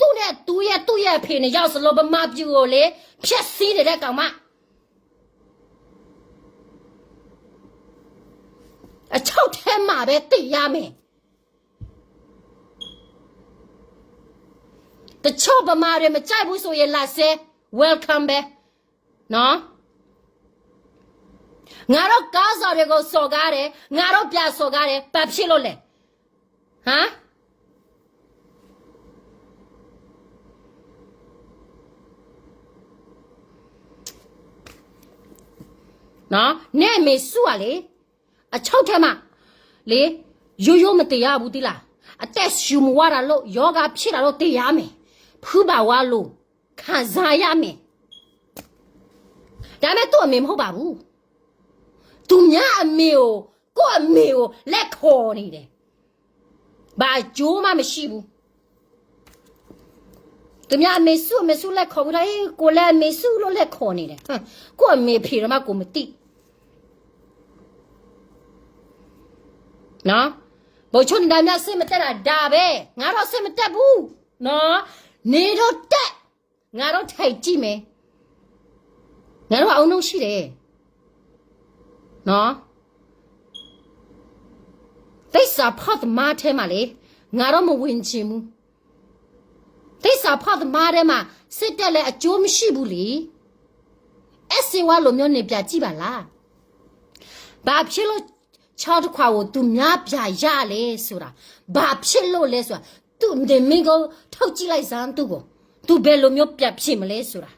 သူ့နဲ့သူရဲ့ သူ့ရဲ့အဖေနှစ်ယောက်စလုံး ဗမာပြည်ကိုလေ ဖျက်ဆီးနေတဲ့ကောင်မ, အချုပ်ထဲမှာပဲ သေရမယ်. တချို့ဗမာတွေ မကြိုက်ဘူးဆိုရင် လာစဲ welcome ပဲနော်. ငါတို့ခေါင်းဆောင်တွေကို စော်ကားတယ်, ငါတို့ပြန်စော်ကားတယ်, ဘာဖြစ်လို့လဲ? ဟမ်? နော်, နမ့ၢ်ဆူၣ်လဲၤထံး အချုပ်ထဲမှာ လေ, ရိုးရိုးမသေရဘူး သိလား. အသက်ရှူမဝတာလို့ ရောဂါဖြစ်တာလို့ သေရမယ်. ဖုဘၣ်ဝါလို ခံစားရမယ်. ဒါပေမဲ့ သူ့အမေမဟုတ်ပါဘူး. သူများအမေကို ကိုယ့်အမေကို လက်ခေါ်နေတယ်. ဘာအကျိုးမှမရှိဘူး. သူများအမေစု အမေစု လက်ခေါ်ပြီးတော့ ဟေး ကိုယ်လည်း အမေစုလို့ လက်ခေါ်နေတယ်. ဟမ်, ကိုယ့်အမေအဖေတော့မှ ကိုယ်မသိ. နော်, ဗိုလ်ချုပ်နေဒါမြ စိတ်မတက်တာ ဒါပဲ. ငါတော့ စိတ်မတက်ဘူးနော်. နင်တို့တက်, ငါတို့ ထိုင်ကြည့်မယ်. ငါတို့ အဦးနှုံးရှိတယ်နော်. သစ္စာဖောက်သမားထဲမှာလေ, ငါတို့ မဝင်ချင်ဘူး. သစ္စာဖောက်သမားထဲမှာ စစ်တပ်လည်း အကျိုးမရှိဘူးလေ. အဲ ဆေးဝါးလိုမျိုး နေပြန်ကြည့်ပါလား. ဘာဖြစ်လို့ ချောတခွာကို သူများပြန်ရတယ်ဆိုတာ, ဘာဖြစ်လို့လဲဆိုတာ, သူ့ နင် မင်းကို ထုတ်ကြည့်လိုက်စမ်း သူ့ကို, သူ ဘယ်လိုမျိုး ပြန်ဖြစ်မလဲဆိုတာ.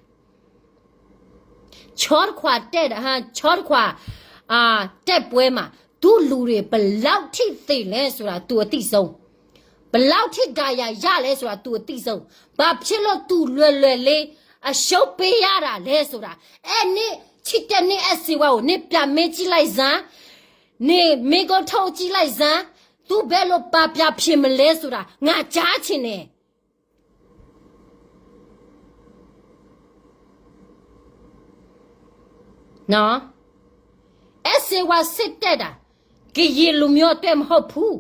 ချောတခွာ တက်, ဟမ်, ချောတခွာ အာ, တိုက်ပွဲမှာ သူ့လူတွေ ဘယ်လောက်ထိ သေလဲဆိုတာ သူ အသိဆုံး, ဘယ်လောက်ထိ ဒဏ်ရာရလဲဆိုတာ သူ အသိဆုံး. ဘာဖြစ်လို့ သူ လွယ်လွယ်လေး အရှုံးပေးရတာလဲဆိုတာ, အဲ နင် ချစ်တဲ့ နင် အဲ ဆေးဝါးကို နင် ပြန်မေးကြည့်လိုက်စမ်း, နင် မင်းကို ထုတ်ကြည့်လိုက်စမ်း, သူ ဘယ်လို ပြန်ဖြစ်မလဲဆိုတာ ငါကြားချင်တယ်. နော်, အဲ ဆေးဝါး စစ်တပ်တာ ကရင်လူမျိုးအတွက် မဟုတ်ဘူး.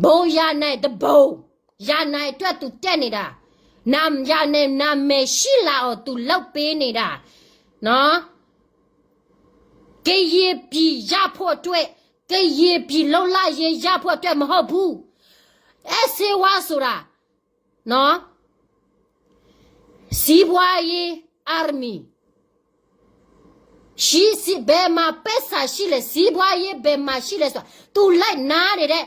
ဘုံရန်နိုင် တဘုံရန်နိုင်အတွက် သူ တက်နေတာ, နာမည်ရန်နိုင် နာမည်ရှိလာအောင် သူ လုပ်ပေးနေတာနော်. ကရင်ပြည်ရဖို့အတွက်, ကရင်ပြည်လွတ်လပ်ရေးရဖို့အတွက် မဟုတ်ဘူး. အဲ ဆေးဝါးဆိုတာနော်, စီးပွားရေး army, ရှိ, စီး, ဘယ်မှာ ပိုက်ဆံရှိလဲ, စီးပွားရေး ဘယ်မှာရှိလဲဆိုတာ သူ လိုက်နားနေတဲ့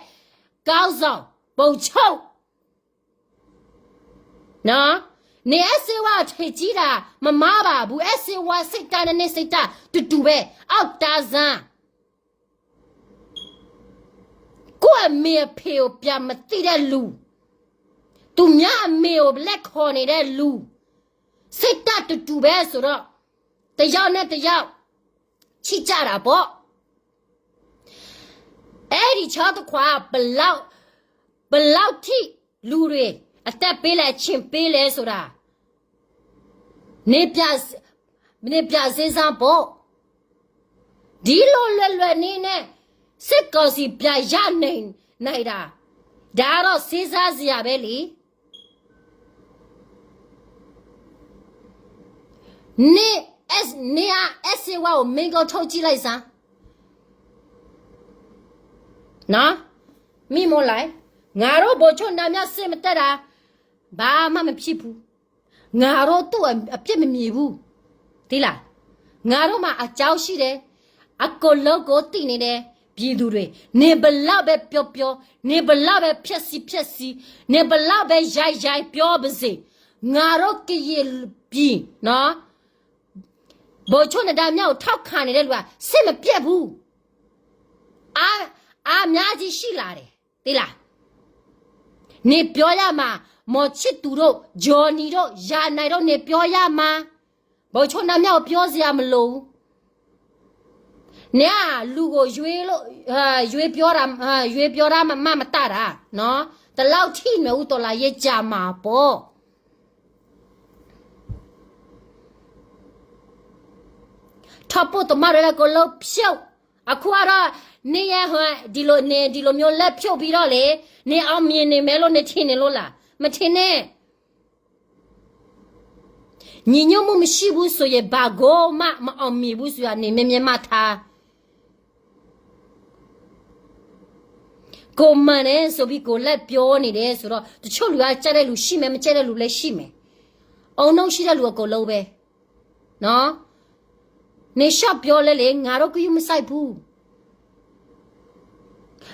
ခေါင်းဆောင် ဗိုလ်ချုပ်နော်. နင် အဲ ဆေးဝါး ထင်ကြီးတာ မမှားပါဘူး. အဲ ဆေးဝါး စိတ်ဓာတ်နဲ့ နင် စိတ်ဓာတ် တူတူပဲ, အောက်တန်းစား. ကိုယ့်အမေအဖေကို ပြန်မသိတဲ့လူ, သူများအမေကို လက်ခေါ်နေတဲ့လူ, စိတ်ဓာတ်တူတူပဲဆိုတော့ တစ်ယောက်နဲ့တစ်ယောက် ချစ်ကြတာပေါ့. အဲဒီချောတခွာ ဘယ်လောက်, ဘယ်လောက်ထိ လူတွေ အသက်ပေးလဲ အချိန်ပေးလဲဆိုတာ န့ၣ်ပြ န့ၣ်ပြစ့စၢ်ပိာ်, ဒ်လီၤလွဲၢ်လွဲၢ်န့ၣ်န့ၣ် စစ်ကောင်စီပြရနိုင်တာ ဒါတော့စ့စၢ်စရာပဲလံ. န့ၣ် န့ၣ်အ အဲၣ်စ့ဝါအိၣ် မင်းကိုထုတ်ကြည့်လိုက်စမ်း မင်းမင်းလှိုင် ငါတို့ဗိုလ်ချုပ်နမ်မျောက်စစ်မတက်တာ ဘာမှမဖြစ်ဘူး ငါတို့သူ့အပြစ်မမြင်ဘူး သိလား ငါတို့မှာအကြောင်းရှိတယ် အကုန်လုံးကိုသိနေတယ် ပြည်သူတွေ နင်ဘယ်လောက်ပဲပြောပြော နင်ဘယ်လောက်ပဲဖျက်ဆီးဖျက်ဆီး နင်ဘယ်လောက်ပဲရိုက်ရိုက်ပြောပါစေ ငါတို့ကရင်ပြည်နော် ဗိုလ်ချုပ်နမ်မျောက်ကိုထောက်ခံနေတဲ့လူက စစ်မပြတ်ဘူး အား အားအများကြီးရှိလာတယ် သိလား နင်ပြောရမှာ မောင်ချစ်သူတို့ ဂျော်နီတို့ ရန်နိုင်တို့ နင်ပြောရမှာ ဗိုလ်ချုပ်နမ်မျောက်ကိုပြောစရာမလိုဘူး နင်ကလူကိုရွေးလို့ အဲ ရွေးပြောတာ အဲ ရွေးပြောတာမှ မှမတတ်တာနော် ဒီလောက်ထိမယ်ဦးတော်လှန်ရေးကြာမှာပေါ့ ထောက်ပို့သမားတွေလည်းအကုန်လုံးဖြုတ် အခုကတော့ နင်ရဲ့ ဟို ဒီလို နင် ဒီလိုမျိုးလက်ဖြုတ်ပြီးတော့လေ နင်အောင်မြင်နေမယ်လို့ နင်ထင်နေလို့လား မထင်နဲ့ ညီညွတ်မှုမရှိဘူးဆိုရင် ဘာကိုမှမအောင်မြင်ဘူးဆိုတာ နင်မြဲမြဲမှတ်ထား ကိုယ်မှန်တယ်ဆိုပြီး ကိုယ်လက်ပြောနေတယ်ဆိုတော့ တချို့လူက ကြိုက်တဲ့လူရှိမယ် မကြိုက်တဲ့လူလည်းရှိမယ် အုံနောက်ရှိတဲ့လူအကုန်လုံးပဲ နော် နင်ရှော့ပြောလဲလေ ငါတို့ဂရုမစိုက်ဘူး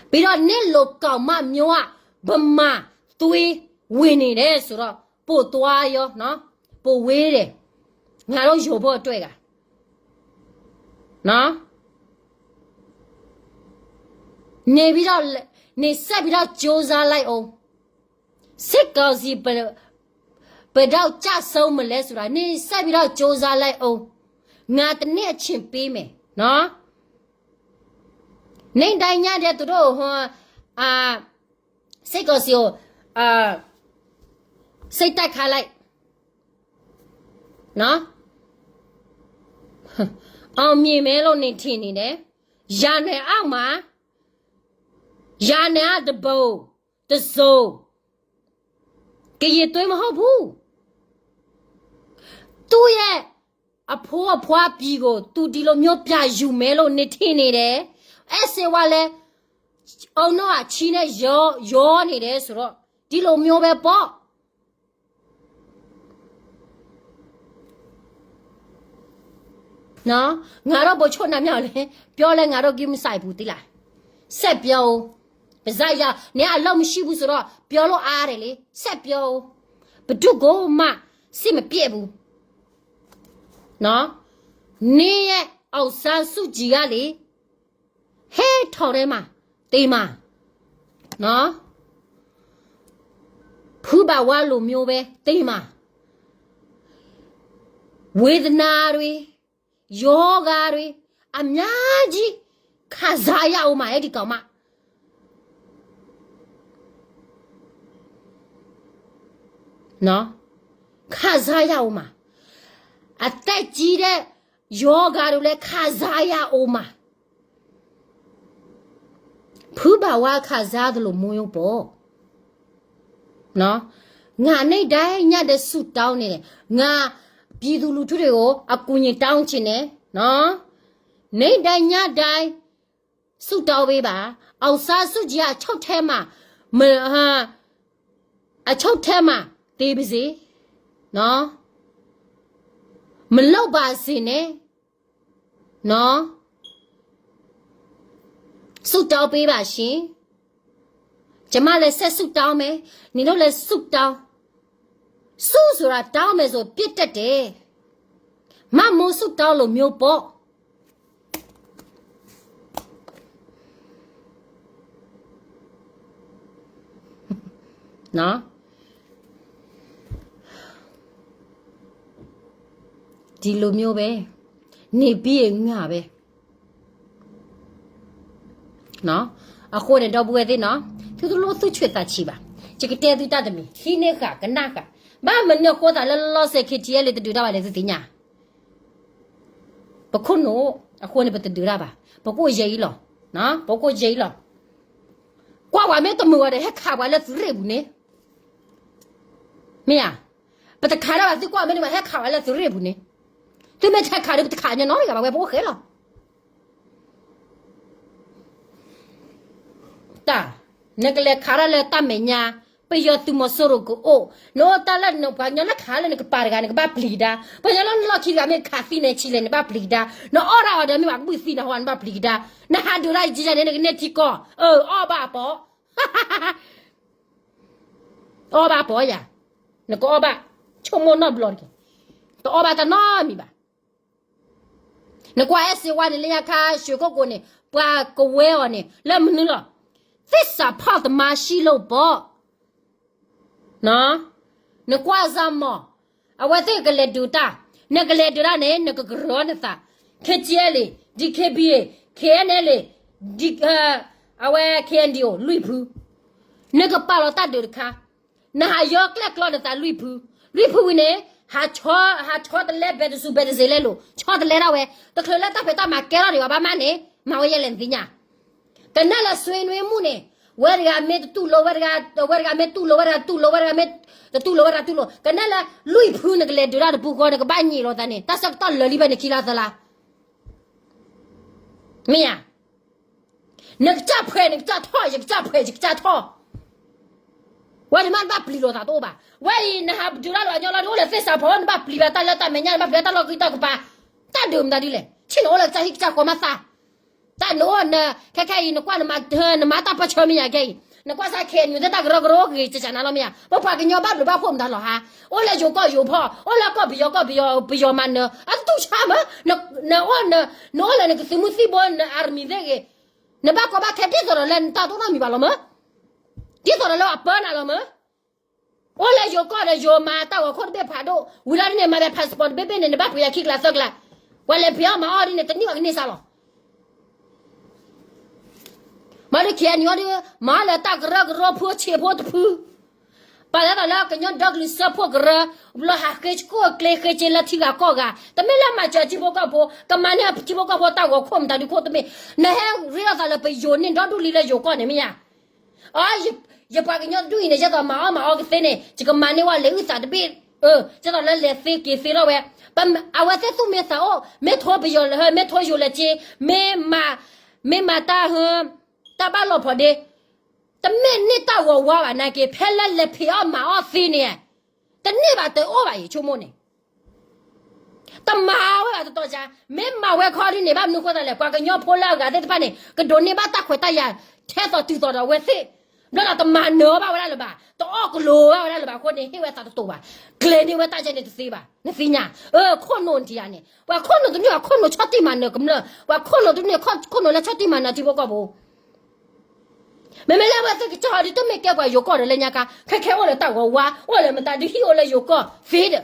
ပြီးတော့ နင်လိုကောင်မမျိုးက ဗမာသွေးဝင်နေတယ်ဆိုတော့ ပိုသွားရောနော် ပိုဝေးတယ် ငါတို့ယိုဖို့အတွက်က နော် နေပြီးတော့ နေဆက်ပြီးတော့ကြိုးစားလိုက်အောင် စစ်ကောင်စီဘယ်ဘယ်တော့ကျဆုံးမလဲဆိုတာ နေဆက်ပြီးတော့ကြိုးစားလိုက်အောင် ငါတစ်နှစ်အချိန်ပေးမယ်နော် နေ့တိုင်းညတဲ့သူတို့ဟိုအာစစ်ကောင်စီကိုအာစိတ်တက်ခါလိုက်နော်အောင်မြင်မယ်လို့နေထင်နေတယ်ရာနယ်အောက်မှာရာနယ်အတဘုံတစုံကရင်သွေးမဟုတ်ဘူးသူ့ရဲ့အဖိုးအဖွားပြည်ကိုသူဒီလိုမျိုးပြန်ယူမယ်လို့နေထင်နေတယ်အဲစေဝါလဲအုံနောက်အချီနဲ့ရောရောနေတယ်ဆိုတော့ဒီလိုမျိုးပဲပေါ့ နော်ငါတို့ဗိုလ်ချုပ်နမ်မျောက်လဲပြောလဲငါတို့ဂရုမစိုက်ဘူးသိလားဆက်ပြောပါဇာတ်ရနေအလုပ်မရှိဘူးဆိုတော့ပြောလို့အားတယ်လေဆက်ပြောဘယ်သူ့ကိုမှစိတ်မပျက်ဘူးနော်နေရဲ့အောင်ဆန်းစုကြည်ကလေဟဲထောင်ထဲမှာသေမှာနော်ဖုဘဝလိုမျိုးပဲသေမှာဝေဒနာတွေယောဂါတွေအများကြီးခံစားရအောင်မှာအဲ့ဒီကောင်မနော်ခံစားရအောင်မှာအသက်ကြီးတဲ့ယောဂါတွေလည်းခံစားရအောင်မှာဖုဘဝခံစားသလိုမျိုးပေါ့နော်ငါနေ့တိုင်းညတဲ့ဆူတောင်းနေတယ်ငါပြည်သူလူထုတွေကိုအကူအညီတောင်းချင်တယ်နော်နေ့တိုင်းညတိုင်းဆူတောင်းပေးပါအောင်ဆန်းစုကြည်ကအချုပ်ထဲမှာမအချုပ်ထဲမှာသေပါစေနော်မလောက်ပါစေနဲ့နော်ဆုတောင်းပေးပါရှင်ကျမလည်းဆက်ဆုတောင်းမယ်နင်တို့လည်းဆုတောင်းဆုဆိုတာတောင်းမယ်ဆိုပြစ်တတ်တယ်မမိုးဆုတောင်းလို့မျိုးပေါ့နော်ဒီလိုမျိုးပဲနေပြီးရင်ငါပဲနော်အဃိန့ၣ်ဒီပုၢ်ဝဲၢ်သ့ၣ်နော်သူတလိသူၣ်ဆူၣ်သးဆံးဘၣ်ယကတဲသုတၢ်တမံၤဟံးန့ၢ်ဃာ်ကနၣ်ဃာ် ဘၣ်မနုၤအဃိသးလၢလီၤစဲး KTLA တဒုးတၢ်ဘၣ်လဲၣ် သုသ့ၣ်ညါ. ပခိၣ်နူာ်အဃိန့ၣ် ပတဒုးတၢ်ဘၣ်. ပကအိၣ်ယဲအံၤလီၤ. ပကအိၣ်ယဲအံၤလီၤ. ကွၢ်ပှၤမ့ၢ်တမုာ်ဝဲဒီး ဟဲခးပှၤလၢသုးရ့ၣ်ပူၤန့ၣ်, မ့ၢ်ဧါ. ပတခးတၢ်ဘၣ် သုကွၢ်မ့ၢ်တမုာ် ဟဲခးပှၤလၢသုးရ့ၣ်ပူၤန့ၣ်. သုမ့ၢ်ထဲခးဒီး ပတခးညီနီတဂၤဘၣ် ဝဲပအိၣ်ဃဲလီၤ. တၢ်, နကလဲၤခးတၢ်လၢတၢ်မဲာ်ညါ, ပယီၤသုးမီၤစိရိၤကအိၣ်, နအိၣ်တၢ်လၢနပှၤကညီလၢခးလၢနကပၤတဂၤ နကဘၣ်ပျံၤကဒါ, ပှၤကညီလၢနလီၢ်ခံတဂၤမ့ၢ်ခးသံနၤဆံးလဲၣ် နဘၣ်ပျံၤကဒါ, နအီၣ်တၢ်အီၤဒီးမ့ၢ်ဘၣ်ကဘုၣ်သံနၤဟီ နဘၣ်ပျံၤကဒါ, နဟးဒုးတၢ်ယံၤယံၤန့ၣ် နကန့ၢ်ထံကီၢ်, အၢ အီၣ်ဘၣ်အပီၤ, အီၣ်ဘၣ်အပီၤယၤ, နကအီၣ်ဘၣ်, ဆိကမိၣ်နီတဘျီတက့ၢ်, တအီၣ်ဘၣ်တၢ်နီတမံၤဘၣ်. နကွၢ်အဲၣ်စ့ဝါန့ၣ် လၢညါခါ ရွှေကုက္ကိုန့ၣ် ပှၤကဝဲအီၤန့ၣ် လၢမနုၤလီၤ. သစ္စာဖောက်သမားရှိလို့ပေါ့. နကွၢ်စၢ်မီၢ်, အဝဲသ့ၣ်ကလဲၤဒုးတၢ်, နကလဲၤဒုးတၢ်န့ၣ် နကကရၢနသး, KTLA, DKBA, KNLA, အဝဲ KNDO လွံၢ်ဖု, နကပာ်လီၤတၢ်ဒုးတခါ, နဟးယီကျဲၣ်ကျီနသးလွံၢ်ဖု, လွံၢ်ဖုဝံၤန့ၣ်, ဟးဆီတလဲဘဲတစူးဘဲတစ့လဲလိာ်, ဆီတလဲဒၣ်ဝဲ, တချုးလၢတၢ်ဖံးတၢ်မၤကဲထီၣ်ဒံးဘၣ် ဘၣ်မးန့ၣ် မၤဝဲယဲလဲၣ်နသ့ၣ်ညါ. ကနဲၣ်လၢ ဆွေးနွေးမှု န့ၣ်, ဝဲတဂၤမ့ၢ်တတူၢ်လိာ်ဝဲတဂၤ, ဝဲတဂၤမ့ၢ်တူၢ်လိာ်ဝဲတဂၤတူၢ်လိာ်ဝဲတဂၤမ့ၢ်, တတူၢ်လိာ်ဝဲတဂၤတူၢ်လိာ်, ကနဲၣ်လၢ လွံၢ်ဖုနကလဲၤဒုးတၢ်တပူၤဃီ နကဘၣ်ညံးလိာ်သးန့ၣ် တၢ်ဆၢကတီၢ်လၢာ်လံဖဲန့ၣ်ခံလါသၢလါ မ့ၢ်ဧါ. နကစၢ်ဖှဲး နကစၢ်ထီၣ် ယကစၢ်ဖှဲး ယကစၢ်ထီၣ်, ဝဲန့ၣ်မးနဘၣ်ပျံၤလိာ်သးတအိၣ်ဘၣ်. ဝဲအံၤ နဟးဒုးတၢ်လီၤညီလီၤ နအိၣ်လၢသ့ၣ်စးဖီ နဘၣ်ပျံၤဘၣ်တၢ်လၢတၢ်မဲာ်ညါ နဘၣ်ပျံၤဘၣ်တၢ်လီၢ်ခံတၢ်ကပၤ, တၢ်ဒုးမတၤဒ်လဲၣ် ဆ့ၣ်နအိၣ်လၢကစၢ်ဟံၣ်ကစၢ်ဃီမးသး တၢ်နအိၣ်န, ခဲခဲအံၤ နကွၢ်နမၤတၢ်ပၢၢ်ဆၢမ့ၢ်ညါခဲအံၤ, နကွၢ်စၢ်ခဲအံၤ နသ့ၣ်တၢ်ကရၢကရိဂ့ၤကကနၤလီၤမ့ၢ်ဧါ, ပပှၤကညီဘၣ်ဘျုးဘၣ်ဖှိၣ်မတၤလီၤဟါ, အိၣ်လၢယိၤကီၢ်ယိၤဖီ, အိၣ်လၢကီၢ်ပယီၤကီၢ်ပယီၤ, ပယီၤမၤနၢၤ, အတတူၢ်ဆါမး, နအိၣ်လၢနကသုးမုၢ်သံၣ်ဘိ န army သ့ၣ်ဂ့ၤ, နဘၣ်ကီဘၣ်ခဲဒ်သိးဒီးလၢ နတၢ်တအိၣ်နီတမံၤဘၣ်လီၤမး, ဒ်သိးဒီးလၢအပၢနၤလီၤမး အိၣ်လၢယိၤကီၢ်ဒီးယိၤမၤတၢ်ဂီၤခိၣ်တဘ့ၣ်ဖးဒိၣ်, ဝံၤလီၤဒ်န့ၣ် မၤဒီး passport တဘ့ၣ်ဘ့ၣ်န့ၣ် နဘၣ်ပှ့ၤယၤခံကျးသၢကျး, ပှၤလဲၤဖံးအီၣ်မၤအီၣ်ဒ်န့ၣ် တန့ၢ်ဘၣ်ကန့ၢ်စ့ၢ်လီၤ. မၤဒ် KNU အီၤဒ်, မၤလၢတၢ်ကရၢကရိဖိဆံးဖိတဖု, ပာ်လၢသးလၢကညီဒီကလုာ်စၢဖှိၣ်ကရၢ, ဘျီဟးဃ့စကိၣ်ကျ့ဃ့စ့လၢထံဂၤကီၢ်ဂၤ, တမ့ၢ်လၢမၤစၢၤထံဖိကီၢ်ဖိ, ကမၤန့ၢ်ထံဖိကီၢ်ဖိတၢ်ဂီၤခိၣ်မတၤဒုးခိၣ်တမ့ၢ်, နဟဲရ့လိာ်သးလၢပယိၤန့ၢ်ဒီဒူၣ်လံလၢယိၤကီၢ်န့ၣ်မ့ၢ်ဧါ. အ, ယပှၤကညီတဒူၣ်အံၤန့ၣ် ယဲသိးမၤအီၣ်မၤအီကသ့န့ၣ် ယကမၤန့ၢ်ဝဲလံာ်အုၣ်သးတဘ့ၣ်, ယဲသိးလၢလဲၤသ့က့ၤသ့ထီၣ်ဝဲ, အဝဲသ့ၣ်သူၣ်မ့ၢ်သးအိၣ် မ့ၢ်ထိပယီၤလၢဟၢ မ့ၢ်ထိယိၤလၢက့, မ့ၢ်မၤတၢ်ဟၢ, တၢ်ဘၣ်လီၤဖီဒ့, တမ့ၢ်န့ၢ်တၢ်ဂီၤဝါဘၣ်နာ်က့ ဖဲလၢလဲၤဖံးအီၣ်မၤအီၣ်သ့န့ၣ်, တန့ၢ်ဘၣ်တအိၣ်ဘၣ်အံၤ ဆိကမိၣ်န့ၣ် တမၤဝဲဘၣ်တတီၤကါ, မ့ၢ်မၤဝဲခီဒ်န့ၣ် ဘၣ်မနုၤဃိသးလဲၣ်, ပှၤကညီဖိလၢအဂၤသ့ၣ်တဖၣ်န့ၣ် ကဒိးန့ၢ်ဘၣ်တၢ်ခွဲးတၢ်ယာ် ထဲသိးတုၤသိးဒီးအဝဲသ့ၣ်, ဘျီဒီးတမၤနၢၤဘၣ်ဝဲဒၣ်လၢၤဘၣ်, တအီၣ်ကလိၤဘၣ်ဝဲဒၣ်လၢၤဘၣ်အဃိန့ၣ် ဟ့ၣ်ဝဲသးတတိာ်ဘၣ်, ကျဲၤန့ၢ်ဝဲတၢ်ကဲန့ၣ်တသ့ဘၣ်, နသ့ၣ်ညါ, ခိၣ်နူာ်တယၤန့ၣ် ပှၤခိၣ်နူာ်တန့ၢ်ဘၣ် ခိၣ်နူာ်ဆီၣ်တံၢ်မၤနၢၤကမျၢၢ်, ပှၤခိၣ်နူာ်တန့ၢ် ခိၣ်နူာ်လၢဆီၣ်တံၢ်မၤနၢၤထံဖိကီၢ်ဖိ မ့မ့ၢ်လၢအဝဲသ့ၣ်ကစၢ်ဟီဒ်တမ့ၢ်ကဲပှၤယိၤကီၢ်ဒီးလၢညါခါ ခဲခဲအိၣ်လၢတၢ်ဂီၤဝါ အိၣ်လၢမတၤဒုးဟံၣ်အိၣ်လၢယိၤကီၢ်သ့ဒီး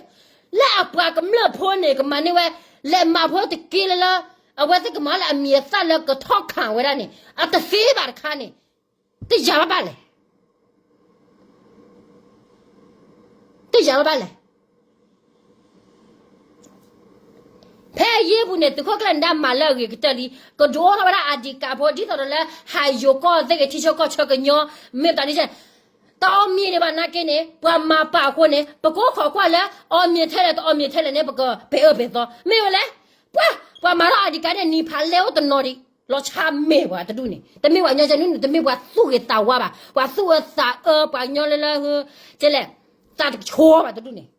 လၢအပှၤကမျၢၢ်ဖိန့ၣ် ကမၤန့ၢ်ဝဲ လဲၤမၤဖိတက့လၢလၢ အဝဲသ့ၣ်ကမၤလၢအမံၤအသၣ်လၢကထီၣ်ခၣ်ဝဲဒၣ်န့ၣ် အတသ့ဘၣ်တခါန့ၣ် တယၤဘၣ်ဘၣ်လဲၣ် တယၤဘၣ်ဘၣ်လဲၣ် ဖဲအယ့ၢ်ပူၤန့ၣ် သုးခိၣ်ကျၢၢ်နဒါမၤလၢအဂ့ၤကတၢၢ်လံ, ကဒုးအိၣ်ထီၣ်ဝဲဒၣ် ID card ဖိ ဒ်သိးဒီးလၢ ဟးယိၤကီၢ်သ့ၣ်ဂ့ၤ ထံဆၢကီၢ်ဆၢကညီ မ့ၢ်တၢ်ဒ်လဲၣ်, တၢ်အီၣ်မံၤန့ၣ်ဘၣ်နာ်က့န့ၣ် ပှၤမၤပာ်အဃိန့ၣ် ပကအိၣ်ခိးကွၢ်လၢ အီၣ်မံၤထဲလဲၣ် တအီၣ်မံၤထဲလဲၣ်န့ၣ် ပကပဲာ်အၢပဲာ်သီ မ့ၢ်ဝဲလဲၣ်, ပှၤ ပှၤမၤထီၣ် ID card န့ၣ် နံၤဖးလဲၢ်အိၣ်တနီၤဒံး လီၤဆါမဲာ်ပှၤတဒူၣ်န့ၣ် တမ့ၢ်ပှၤညီကဲနုၢ်န့ၣ် တမ့ၢ်ပှၤသူၣ်ဂ့ၤသးဝါဘၣ်, ပှၤသူၣ်အၢသးအၢ ပှၤကညီလၢလၢ ကဲလဲၣ် သးတဆိဘၣ်တဒူၣ်န့ၣ်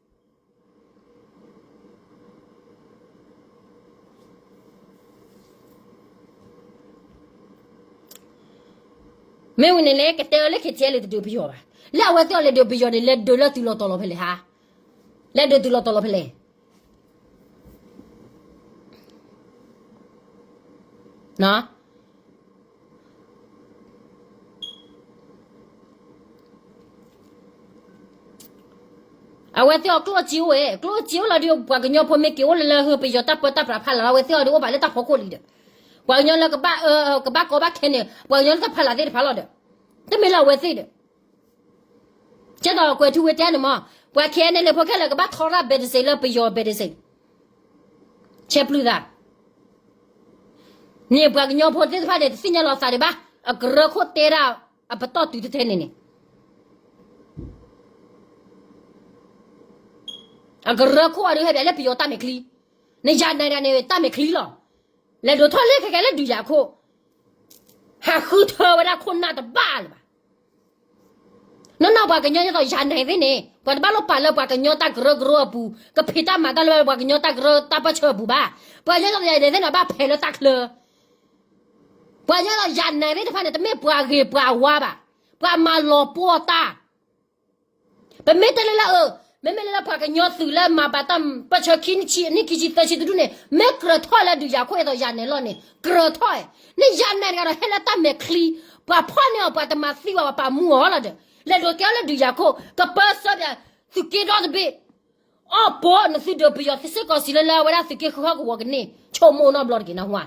မ့ၢ်ဝံၤန့ၣ်လဲၣ် ကတဲအီၤလၢ KTLA တဒုးပယီၤဘၣ်, လၢအဝဲသ့ၣ်အီၤလဲၤဒုးပယီၤန့ၣ် လဲၤဒုးလၢတုၤလီၤတီၤလီၤဖဲလဲၣ်ဟါ, လဲၤဒုးတုၤလီၤတီၤလီၤဖဲလဲၣ် အဝဲသ့ၣ်အီၤကျိၣ်စ့အိၣ်ဝဲ ကျိၣ်စ့အိၣ်လီၤဒီး ပှၤကညီဖိမ့ၢ်က့ၤအိၣ်လၢလၢဟၢ ပယီၤတၢ်ပၢတၢ်ပြးဖးလီၤ အဝဲသ့ၣ်အီၤဒီးအိၣ်ဘၣ်လၢတၢ်ဖီခိၣ်လံဒီး ပှၤကညီလၢကဘၣ် ကဘၣ်ကီဘၣ်ခဲန့ၣ် ပှၤကညီလၢတၢ်ဖးလီၤသ့ၣ်တဖၣ်လီၤဒီး တမ့ၢ်လၢအဝဲသ့ၣ်ဒီး ကဲသိးကွဲးထူဝ့တဲန့ၣ်မး ပှၤ K N L A ဖိခဲလၢာ်ကဘၣ်ထီရၣ် ဘဲးတစ့း လၢပယီၤ ဘဲးတစ့း, ဆဲးပျုၢ်သး, န့ၣ်ပှၤကညီဖိသ့ၣ်တဖၣ်န့ၣ် တသ့ၣ်ညါလီၤသးဒံးဘၣ်, အကရၢခိၣ်တဲဒၣ်အပတီၢ်တုၤထဲထဲန့ၣ်န့ၣ် အကရၢခိၣ်အဒုးဟဲပၠးလၢပယီၤတၢ်မဲာ်ချံ, နယၤနဲၤဒၣ်န့ၣ် တၢ်မဲာ်ချံလီၤ. လဲၤဒိးထီၣ်လၢခဲကဲလၢဒုးယၤခိၣ်, ဟးဃုထၢဝဲဒၣ်ခိၣ်နၢ်တဘၣ်လၢၤဘၣ်. နီၢ်နီၢ်ပှၤကညီဒ်သိးယၤနဲၤသ့ၣ်န့ၣ် ပှၤတဘၣ်လိၣ်ပာ်လၢပှၤကညီတၢ်ကရၢကရိအပူၤ, ကဖံးတၢ်မၤတၢ်လၢပှၤကညီတၢ်ကရၢတၢ်ပၢၢ်ဆၢအပူၤဘၣ်. ပှၤကညီဒ်သိးယၤနဲၤသ့ၣ်န့ၣ် ဘၣ်ဖဲးလၢတၢ်ချၢ ပှၤကညီဒ်သိးယၤနဲၤသ့ၣ်တဖၣ်န့ၣ် တမ့ၢ်ပှၤဂ့ၤပှၤဝါဘၣ်, ပှၤမၤလီၤပှီၢ်တၢ်. ပမ့ၢ်တဲလၢလၢအ, မ့မ့ၢ်လၢလၢပှၤကညီသုးလၢမၤဘၣ်တၢ်ပၢၢ်ဆၢခံဆံ, နံၣ်ခံဆံသၢဆံတဒူၣ်န့ၣ် မ့ၢ်ကြၢးထီၣ်လၢဒုးယၤခိၣ်ဒ်သိးယၤနဲၤလီၤန့ၣ် ကြၢးထီၣ်, နယၤနဲၤတဂၤဒီးဟဲလၢတၢ်မဲာ်ချံ, ပှၤဖီၣ်န့ၢ်အီၤ ပှၤတမၤသံဘၣ် ပှၤပာ်မူအီၤလီၤဒီး လဲၤဒိးကဲအီၤလၢဒုးယၤခိၣ် ကပၢဆှၢပၠး သုးက့ဒီတဘ့ၣ် အီၣ်ပိာ်နသုဒုးပယီၤစ့ၢ်ကီးစံးလၢလၢအဝဲဒၣ်သုးက့ဃုဟီၣ်ကဝီၤကန့ၢ် ဆိကမိၣ်နီတဘျီတက့ၢ်နဟါ,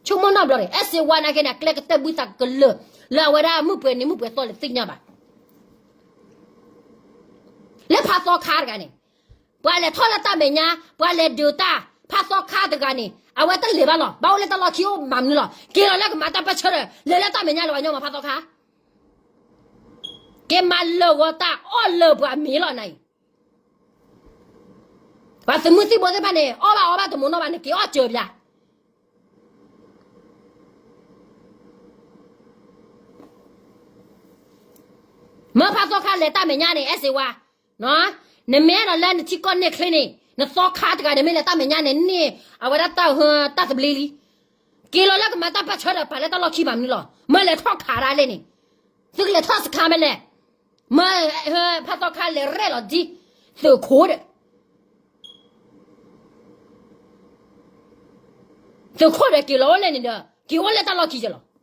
ဆိကမိၣ်နီတဘျီတက့ၢ်. အဲၣ်စ့ဝါနာ်က့န့ၣ် အကျဲကတၢၢ်ဘုသးကလၢာ် လၢအဝဲဒၣ်မုၣ်ပှဲၤနံၤမုၣ်ပှဲၤသီလဲၣ်သ့ၣ်ညါဘၣ်. လၢဖးသီခါတဂၤန့ၣ် ပှၤလဲၤထီၣ်လၢတၢ်မဲာ်ညါ ပှၤလဲၤဒုးတၢ် ဖးသီခါတဂၤန့ၣ် အဝဲတလဲၤဘၣ်လီၤ. ဘၣ်အိၣ်လၢတၢ်လီၢ်ခံအိၣ်မၤမနုၤလီၤ. က့ၤလီၤလၢကမၤတၢ်ပၢၢ်ဆၢဒီး လဲၤလၢတၢ်မဲာ်ညါလၢပှၤကညီမၤဖးသီခါ က့ၤမၤလၢာ်ဂီၤတၢ်အီၣ်လၢာ်ပှၤမ့ၤလီၤနၤအံၤ. ပှၤသုးမုၢ်သံၣ်ဘိသ့ၣ်တဖၣ်န့ၣ် အီၣ်ဘၣ်အီဘၣ်တမုာ်နီၢ်ဘၣ်န့ၣ် က့ၤအီၣ်စၢၤပၠး မၢဖးသီခါလဲၤတၢ်မဲာ်ညါန့ၣ် အဲၣ်စ့ဝါ, နမ့ၢ်အဲၣ်ဒိးလၢနထံကီၢ်န့ၢ်ချ့န့ၣ် နသီခါတဂၤန့ၣ် မ့ၢ်လဲၤတၢ်မဲာ်ညါန့ၣ် န့ၢ်အဝဲဒၣ်တၢ်ဟၢတၢ်သဘျ့လံ. က့ၤလီၤလၢကမၤတၢ်ပၢၢ်ဆၢဒီး ပာ်လၢတၢ်လီၢ်ခံမၤမနုၤလီၤ. မၢလဲၤထီၣ်ခးဒၣ်လဲၣ်န့ၣ် သုကလဲၤထီၣ်စခါမ့ၢ်လဲၣ်. မၢဖးသီခါလဲၤရဲၣ်လီၤဒ် သုးခိၣ်ဒီး သုးခိၣ်ဒီးက့ၤလီၤအိၣ်လဲၣ်န့ၣ်ဒီး က့ၤအိၣ်လၢတၢ်လီၢ်ခံကလီၤ.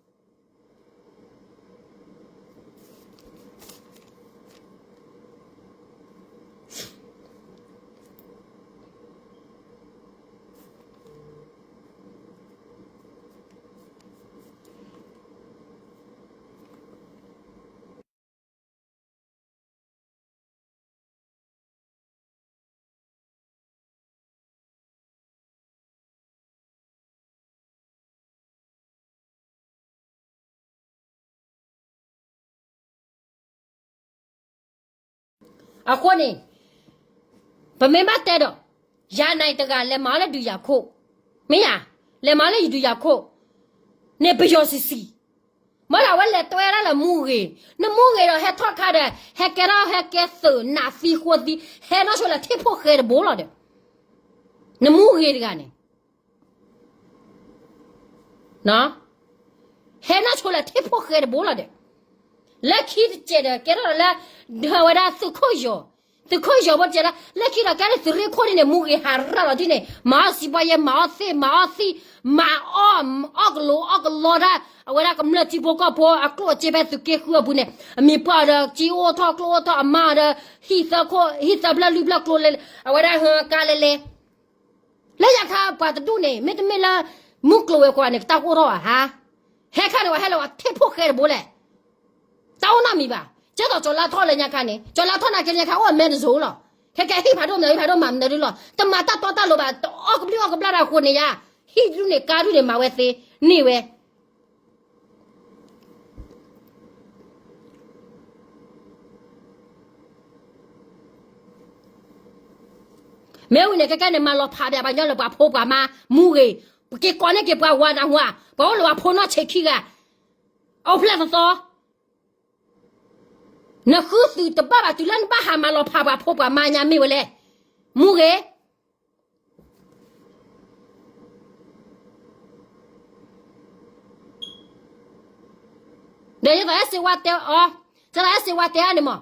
အဃိန့ၣ် ပမ့ၢ်ဘၣ်တဲဒီး ယၤနၤတဂၤလဲၤမၤအီၤလၢဒုးယၤခိၣ်, မ့ၢ်ဧါ, လဲၤမၤအီၤလၢယဒုးယၤခိၣ်န့ၣ် ပယီၤဆံးဆံး, မ့ၢ်ဒီးအဝဲလဲၤတွဲဒၣ်လၢမူဂ့ၤ, နမူဂ့ၤဒီးဟဲထီၣ်ခါဒီး ဟဲကဲထီၣ်ဟဲကဲသုးနးသံဃိသံ, ဟဲနီၢ်ဆိလၢထံၣ်ဖိၣ်ဃဲတဘိလီၤဒီး နမူဂ့ၤတဂၤန့ၣ် ဟဲနီၢ်ဆိလၢထံၣ်ဖိၣ်ဃဲတဘိလီၤဒီး လၢခံတစဲးဒီး ကဲထီၣ်ဒီးလၢ ဒၢဝဲဒၣ်သုးခိၣ်ယီၤ, သုးခိၣ်ယီၤဖိတစဲးလၢ လၢခံဒီးကဲထီၣ်သုးရ့ၣ်ခိၣ်ဒ်န့ၣ် မူဂ့ၤဟးရၣ်လီၤဒ်န့ၣ် မၤအီၣ်စံးပီယဲ မၤအီၣ်သံၣ်, မၤအီၣ်, အီၣ်ကလိၤအီၣ်ကလီတၢ် အဝဲဒၣ်ကမျၢၢ်ထံဖိကီၢ်ဖိအကျိၣ်အစ့ဖဲသုးက့ဃုအပူၤန့ၣ် အမံၤပှၢ်ဒီး ကၠံအိၣ်ထီၣ်ကျိၣ်အိၣ်ထီၣ်အမါဒီး ဟံၣ်သၢဖျၢၣ်လွံၢ်ဖျၢၣ်ကျိလဲ, အဝဲဒၣ်ဟၢကါလဲလဲ လၢယခါပှၤတဒူၣ်န့ၣ် မ့တမ့ၢ်လၢ မုၢ်ကျိၤဝဲၤကွာ်န့ၣ် ကတၢ်ကအိၣ်ထီၣ်ဘၣ်ဧါ. ဟဲခါန့ၣ် ပှၤဟဲလၢပှၤထံၣ်ဖိၣ်ဃဲတဘိလဲၣ်. တၢ်အိၣ်နီတမံၤဘၣ်. ကဲသိးကၠီၤလါထီၣ်လၢညါခါန့ၣ် ကၠီၤလါထီၣ်နာ်က့လၢညါခါအိၣ်အမဲတစိၤလီၤ. ခဲကဲဟံၣ်ဖးဒိၣ်မနုၤ ဟံၣ်ဖးဒိၣ်မၤမနုၤဒ်လီၤ. တမၤတၢ်တီတၢ်လိၤဘၣ် တအီၣ်ကဘျံးအီၣ်ကဘျၣ်တၢ်အဃိန့ၣ်ယါ. ဟံၣ်တဒူၣ်န့ၣ် ကါတဒူၣ်န့ၣ် မၤဝဲသ့န့ၢ်ဝဲ မ့ၢ်ဝံၤန့ၣ် ကဲကဲန့ၣ် မၤလီၤဖးပၠးပှၤကညီလၢပှၤဖိပှၤမါ မူဂ့ၤ, ပက့ၤကိးန့ၢ်က့ၤပှၤဝၤနၢ်ဟူဧါ, ပှၤအိၣ်လၢပှၤဖိနီၢ်ဆံးခံဂၤ, အိၣ်ဖျဲၣ်သီသီ, နဃုသုးတဘၣ်ဘၣ် တုၤလၢနဘၣ်ဟးမၤလီၤဖးပှၤဖိပှၤမါညါမ့ၢ်ဝဲလဲၣ်, မူဂ့ၤ ဒီးယသိးအဲၣ်စ့ဝါတဲအီၤ, ယသိးအဲၣ်စ့ဝါတဲအီၤန့ၣ်မး,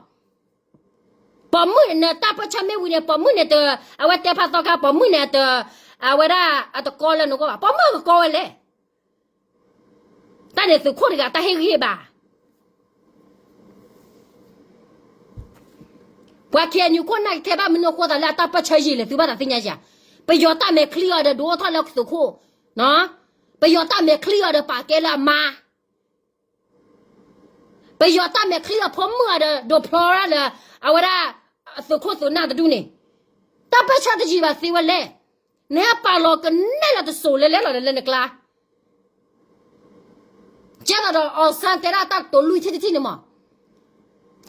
ပိာ်မုၣ်န့ၣ် တၢ်ပၢဆၢမ့ၢ်ဝံၤန့ၣ် ပိာ်မုၣ်န့ၣ်တ, အဝဲတဲဖးသီခါ ပိာ်မုၣ်န့ၣ်တ, အဝဲဒၣ်အတကီလၢနဂီၢ်ဘၣ် ပိာ်မုၣ်ကကီဝဲလဲၣ်. တၢ်န့ၣ်သုးခိၣ်တဂၤတၢ်ဟ့ၣ်ဂံၢ်ဟ့ၣ်ဘါ ပှၤ K N U ခိၣ်နၢ်ကခဲဘၣ်မနုၤအဃိသးလၢအတၢ်ပၢၢ်ဆၢယံာ်လဲၣ် သုဘၣ်သးသ့ၣ်ညါဧါ. ပယီၤတၢ်မဲာ်ချံအီၤဒီးဒုးအိၣ်ထီၣ်လၢသုးခိၣ်, ပယီၤတၢ်မဲာ်ချံအီၤဒီးပာ်ကဲလၢအမါ, ပယီၤတၢ်မဲာ်ချံအီၤဖိမုၣ်အီၤဒီးဒိးဖျီဒၣ်လၢ အဝဲဒၣ် သုးခိၣ်သုးနၢ်တဒူၣ်န့ၣ်, တၢ်ပၢဆှၢတယံာ်ဘၣ်သ့ဝဲလဲၣ်. နဟဲပာ်လီၤကနဲလၢတစိၤလဲၤလဲၤလီၤဒီးလၢနကျါ ကဲသိးဒီး အောင်ဆန်း တဲဒၣ်တၢ်ကတိၤလွံၢ်ထံၣ်တထံၣ်န့ၣ်မး,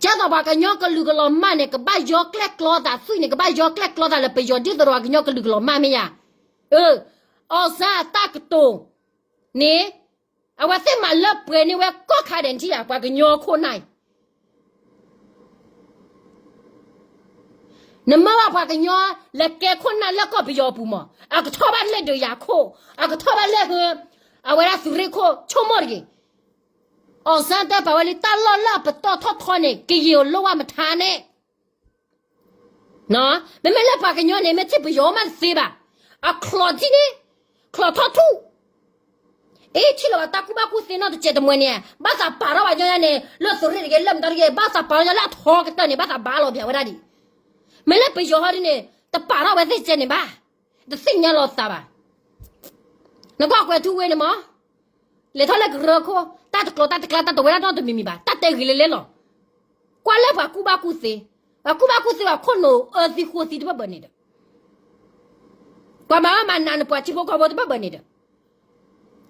ကဲသိးပှၤကညီကလုာ်ကလီၤမၢ်န့ၣ် ကဘၣ်ယီၤကျဲၣ်ကျီသးသွံၣ်န့ၣ် ကဘၣ်ယီၤကျဲၣ်ကျီသးလၢပယီၤဒ်သိးဒီးပှၤကညီကလုာ်ကလီၤမၢ်မ့ၢ်ဧါ. အၢ, အောင်ဆန်း အတၢ်ကတိၤန့ၣ် အဝဲသ့ၣ်မၤလၢပှဲၤန့ၢ်ဝဲကီၢ်ခါဒဲးထံၣ်ဧါ ပှၤကညီခိၣ်နၢ်အံၤ နမၢဘၣ်ပှၤကညီလဲၤကဲခိၣ်နၢ်လၢကီၢ်ပယီၤအပူၤမး အကထီၣ်ဘၣ်လၢဒုးယၤခိၣ်, အကထီၣ်ဘၣ်လၢဟု, အဝဲဒၣ်သုးရ့ၣ်ခိၣ်ဆိကမိၣ်တဂ့ၤ. အောင်ဆန်း တဲပာ်ဝဲလံ တၢ်လီၢ်လၢအပတီၢ်ထီၣ်ထီန့ၣ် ကယံာ်လိၣ်ဘၣ်မထါန့ၣ် မ့မ့ၢ်လၢပှၤကညီန့ၣ် မ့ၢ်ထံၣ်ပယီၤမးတသ့ဘၣ်. အချီးထံၣ်န့ၣ်, ချီးထီၣ်ထူၣ်, အ့ ထံၣ်လီၤဘၣ်တၢ်ကူၣ်ဘၣ်ကူၣ်သ့နီတစဲးတမှဲၤန့ၣ် ဘၣ်သးပာ်ထီၣ်ဘၣ်ညီညါန့ၣ် လၢသုးရ့ၣ်တဂ့ၤ လၢမတၤတဂ့ၤ ဘၣ်သးပာ်ထီၣ်ညီလၢအထီကတၢၢ်န့ၣ် ဘၣ်သးဘၣ်လီၤပျံၤဝဲဒၣ်ဒံး. မ့ၢ်လၢပယီၤဟီဒ်န့ၣ် တပာ်ထီၣ်ဝဲသ့ၣ်ကဲန့ၣ်ဘၣ်, တသ့ၣ်ညါလီၤသးဘၣ်. နကွၢ်ကွဲၤထူဝ့န့ၣ်မး လဲၤထီၣ်လၢကရၢခိၣ် တၢ်တကျိၤတၢ်တကျါ တၢ်တဝဲဒၣ်နီတမံၤမံၤဘၣ် တၢ်တဲဂ့ၤလဲၤလဲၤလီၤ. ကွၢ်လၢပှၤကူၣ်ဘၣ်ကူၣ်သ့, ပှၤကူၣ်ဘၣ်ကူၣ်သ့ ပှၤခိၣ်နူာ်အၢသံဃိသံတဘၢၣ်ဘၢၣ်န့ၣ်ဒီး ပှၤမၤဘၣ်မၤနးန့ၣ် ပှၤထံဖိကီၢ်ဖိတဘၢၣ်ဘၢၣ်န့ၣ်ဒီး